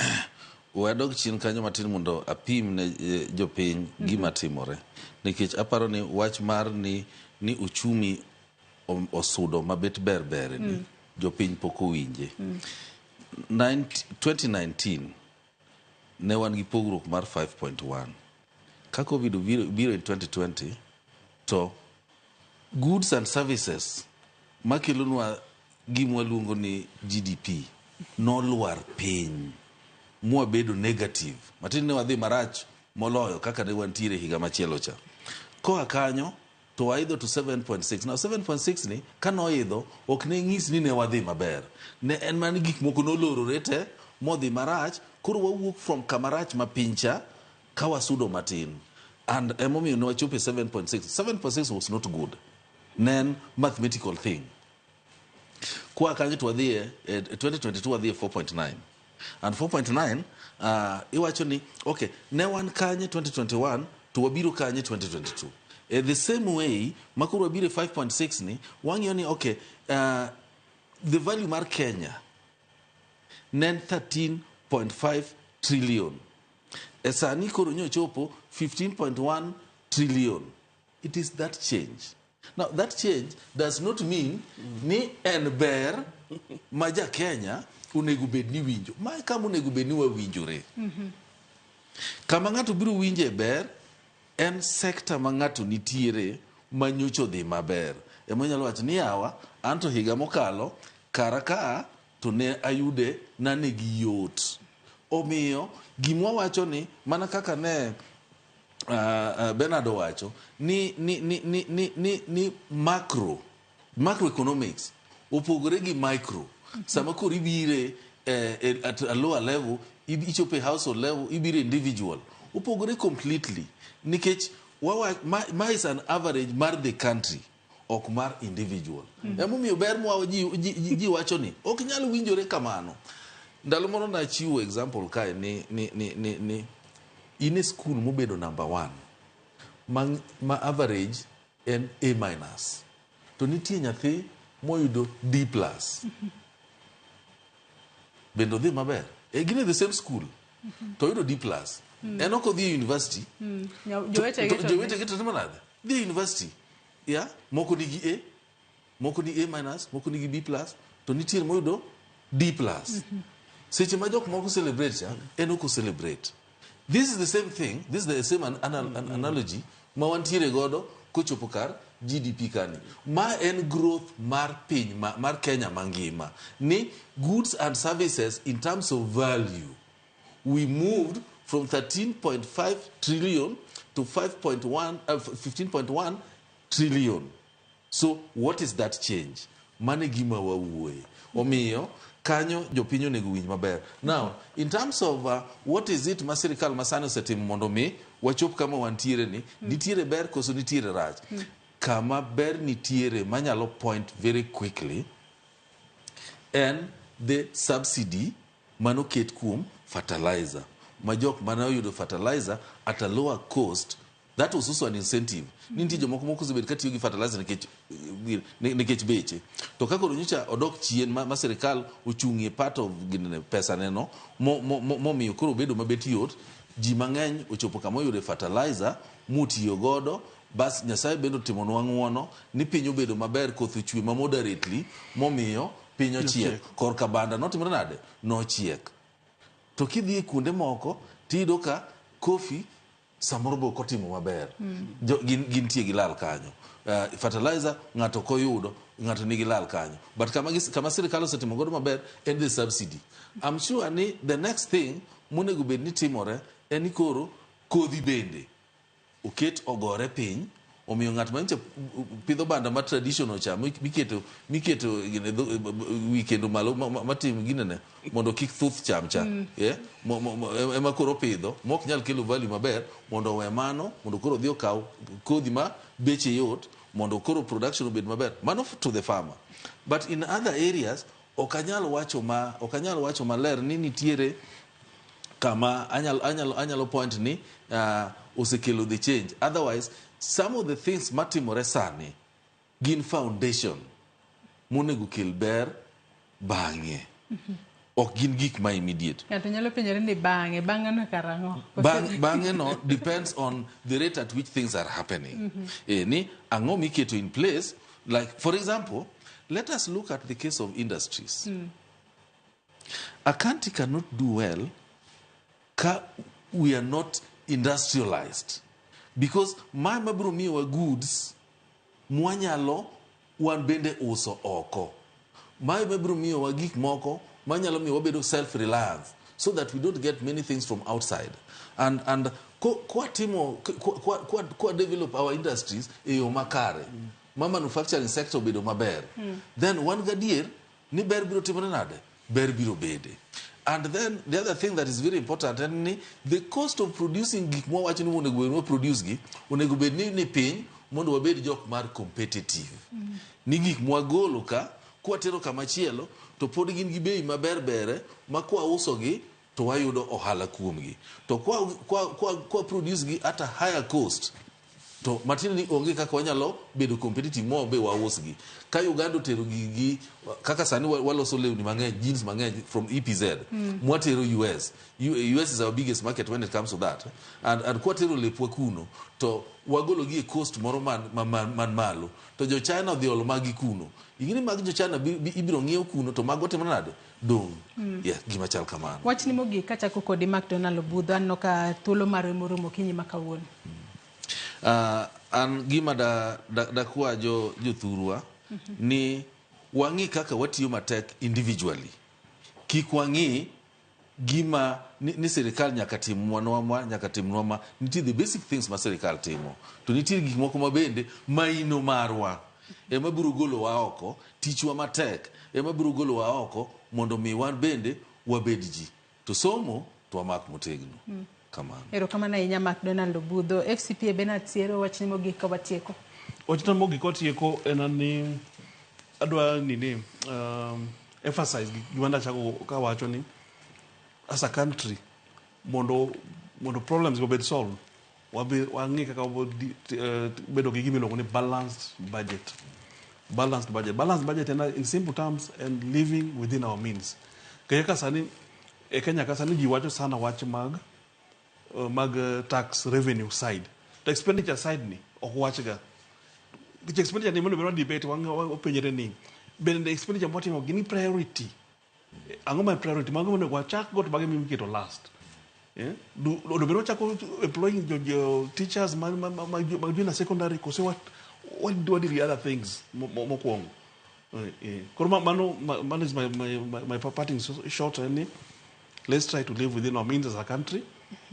adog chien kanyo matin mondo apim ne jopiny gima timore, nikech aparo ni wach mar ni uchumi osudo mabet ber ber ni jopiny pok owinje. 2019 ne wan gi pogruok mar 5.1. Ka Covid obiro in 2020 to goods and services makelonwa gima waluongo ni GDP nolwar piny mwabedo negative matin, ne wadhi marach moloyo kaka ne wantiere higa machielo cha. Koa kanyo to waidho to 7.6. Now 7.6 ni kanoidho ok ne nyis ni ne wadhi maber, ne en mana gik moko nolorore te modhi marach. Koro wawuok from kamarach ma piny cha ka wasudo matin, and emomiyo ne wachopo e 7.6. 7.6 was not good, ne en mathematical thing. Kwa kanyo to wadhi e 2022, wadhi e 4.9, and 4.9 iwacho ni okay, ne wan kanye 2021 to wabiro kanye 2022? The same way makoro wabiro e 5.6 ni wang'iyo ni okay, the value mar Kenya ne en 13.5 trillion, e sani koro nyochopo 15.1 trillion. It is that change. Now that change does not mean ni en ber ma ja Kenya onego bed ni winjo. Mae kama onego bed ni wawinjore. Kama ng'ato biro winje ber en sector ma ng'ato nitiere ma nyocha odhi maber. Ema onyalo wacho ni yawa, anto higa mokalo kara ka to ne ayude nane gi yot. Omiyo gima wawacho ni mana kaka ne Bernard owacho ni macroeconomics opogore gi micro. Sama koro ibire at a lower level, ichopo e household level, ibire individual, opogore completely, nikech ma is an average mar the country, ok mar individual. Emomiyo ber mwa ji wacho ni ok nyal winjore kamano. Ndalo moro nachiwo example kae ni in e school mobedo number one ma average en A minus, to nitie nyathi moyudo D plus, bende odhi maber e gin e the same school to oyudo D plus, en ok odhi e university. Jowetege to timo nade? Dhi e university ya moko nigi A, moko ni A minus, moko nigi B plus, to nitie moyudo D plus. Seche ma jok moko celebrate cha, en ok celebrate. This is the same thing, this is the same analogy ma wantiere godo kochopo kar GDP kani. Ma en growth mar piny mar Kenya mangima ni goods and services in terms of value, we moved from 13.5 trillion to 5.1, 15.1 trillion. So what is that change? Mane gima wawuoye. Omiyo kanyo jopiny onego winj maber. Now in terms of what is it ma sirikal masani osetimo mondo mi wachop kama wantiere ni, nitiere ber koso nitiere rach? Kama ber nitiere manyalo point very quickly en the subsidy manoket kuom fertilizer, ma jok mane oyudo fertilizer at a lower cost. That was also an incentive. Ni nitie jomoko moko osebet katiyo gi fertilizer nikech beche to ka koro nyocha odok chien ma sirikal ochung'ie part of ginene pesa neno momiyo koro obedo mabet yot, ji mang'eny ochopo kama oyude fertilizer motiyo godo. Bas Nyasaye bende otimonwa ng'uono ni piny obedo maber, koth ochwe ma moderately, momiyo piny ochiek. Korka banda notimore nade? Nochiek. To kidhi e kuonde moko tiyudo ka coffee samoro be ok otimo maber. Gintie gi lal kanyo. Fertilizer ng'ato ok oyudo, ng'ato nigi lal kanyo. But kama sirikal osetimo godo maber en the subsidy. I'm sure ni the next thing monego bed ni timore en ni koro kodhi bende oket ogore piny, omiyo ng'at manyicha pidho banda ma traditional cha miketo gine wi kendo malo matim ginene mondo kik thuth cham cha. Yeah? Ema koro pidho mok nyal kelo value maber, mondo owe mano, mondo koro odhi okaw kodhi ma beche yot, mondo koro production obed maber. Mano to the farmer. But in other areas ok anyal wacho maler ni nitiere kama anyalo point ni osekelo the change. Otherwise, some of the things matimore sani gin foundation monego kel ber bang'e. Ok gin gik ma immediate. Ng'ato nyalo penjore ni bang'e no karang'o? Bang'e no depends on the rate at which things are happening. Ni ang'o miketo in place. Like, for example, let us look at the case of industries. A country cannot do well ka we are not industrialized. Because ma mabiro miyowa goods mwanyalo wan bende uso oko. Ma mabiro miyowa gik moko manyalo miyo wabedo self-reliant, so that we don't get many things from outside. And kwa timo kwa develop our industries e yo makare, ma manufacturing sector obedo maber, then wan gadier ni ber biro timore nade? Ber biro bede. And then the other thing that is very important en ni the cost of producing gik mwawacho ni onego bed ni waproduce gi, onego bed ni piny mondo wabed jok mar competitive. Ni gik mwagolo ka kwatero kamachielo to pod gin gi bei maber bere ma kwauso gi to wayudo ohala kuomgi. To kwa produce gi at a higher cost, to matiende ni onge kaka wanyalo bedo competitive mo be wausgi. Ka Uganda otero gigi kaka sani waloso lewni mang'eny, jeans mang'eny from EPZ, mwatero US. US is our biggest market when it comes to that. And kwatero lepwa kuno to wagolo gi e cost moro man malo, to jo China odhi olo magi kuno. Ing'eni mag jo China ibiro ng'iew kuno to mago timo nade? Dong'. Yeah, gima chal kamano. Wachni mogik kachako kodi McDonald Obudho, aneno ka thuolo marwa moromo okinyi ma kawuono. An gima dakwa jothurwa ni wang'i kaka watiyo matek individually. Kik wang'i gima ni sirikal nyaka timnwa ma, nyaka timnwa ma. Nitie the basic things ma sirikal timo, to nitie gik moko ma bende maino marwa ema biro golowa oko, tichwa matek ema biro golowa oko mondo mi wan bende wabed ji. To somo to wamak motegno. Kamano. Erokamano ahinya McDonald Obudho. FCPA Bernard Siero, wachni mogik ka watieko. Wachna mogik watieko en ni adwa nini emphasize gima ndachako kawacho ni as a country mondo problems obed solved, wang'i kaka bedo gi gima iluongo ni balanced budget. Balanced budget. Balanced budget in simple terms and living within our means. Kaka sani e Kenya ka sani ji wacho sana wach mag tax revenue side. The expenditure side ni ok wachga. The expenditure ni mondo bed debate wapenjre ni bende expenditure motimo gini priority. Ang'o ma priority? Mago monego wachak go to bang'e miketo last. Do bed wachako employing teachers mag junior secondary kose what do the other things mokwongo. Koro mano is my parting shot ni let's try to live within our means as a country.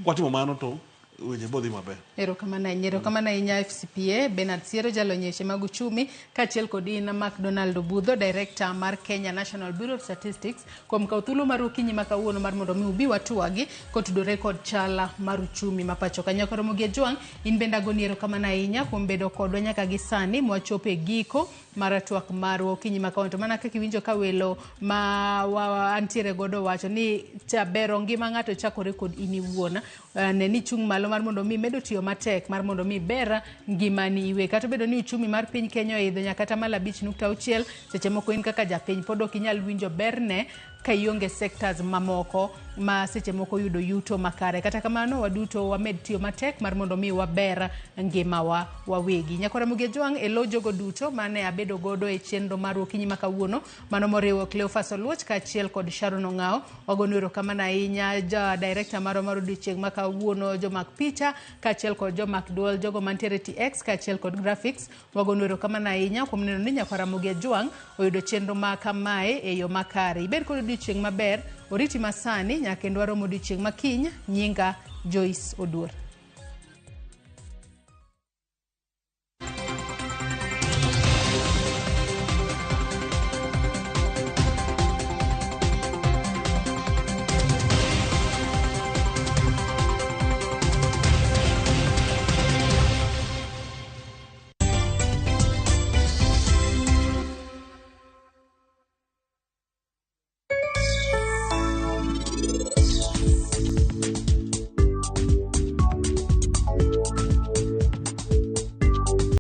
Kwatimo mano to weche bodhi maber. Erokamano ahinya. Erokamano ahinya FCPA Bernard Siero, jalony e weche mag uchumi, kaachiel kod in McDonald Obudho, Director mar Kenya National Bureau of Statistics, kuom kawo thuolo mar okinyi ma kawuono mar mondo mi ubi watwagi kotudore kod chala mar uchumi ma pacho ka. Nyaka Ramogi Ajwang', in bende agoni erokamano ahinya kuom bedo kodwa nyaka gi sani mwachopo e giko mar twak marwa okinyi ma kawuono. To mana kaka iwinjo ka welo ma antiere godo wacho ni bero ngima ng'ato chakore kod in iwuon. Ne ni chung' malo mar mondo mi medo tiyo matek mar mondo mi ber ngimani iwe. Kata obedo ni uchumi mar piny Kenya oidho nyaka 5.6, seche moko in kaka japiny pod ok inyal winjo berne ka ionge sectors mamoko ma seche moko yudo yuto makare. Kata kamano waduto wamed tiyo matek mar mondo mi waber ngimawa wawegi. Nyaka Ramogi Ajwang' e lo jogo duto mane abedo godo e chenro mar okinyi ma kawuono, mano moriwo Cleophas Oluoch kaachiel kod Sharon Ong'ao. Wagonu erokamano ahinya ja director marwa mar odiochieng' ma kawuono, jomak picha kaachiel kod jomak duol, jogo mantiere TX kaachiel kod graphics. Wagonu erokamano ahinya kuom neno ni nyakwar Ramogi Ajwang' oyudo chenro ma kamae e yo makare. Ibed kod odiochieng' maber, oriti masani nyaka kendo warom odiochieng' makiny. Nyinga Joyce Oduor.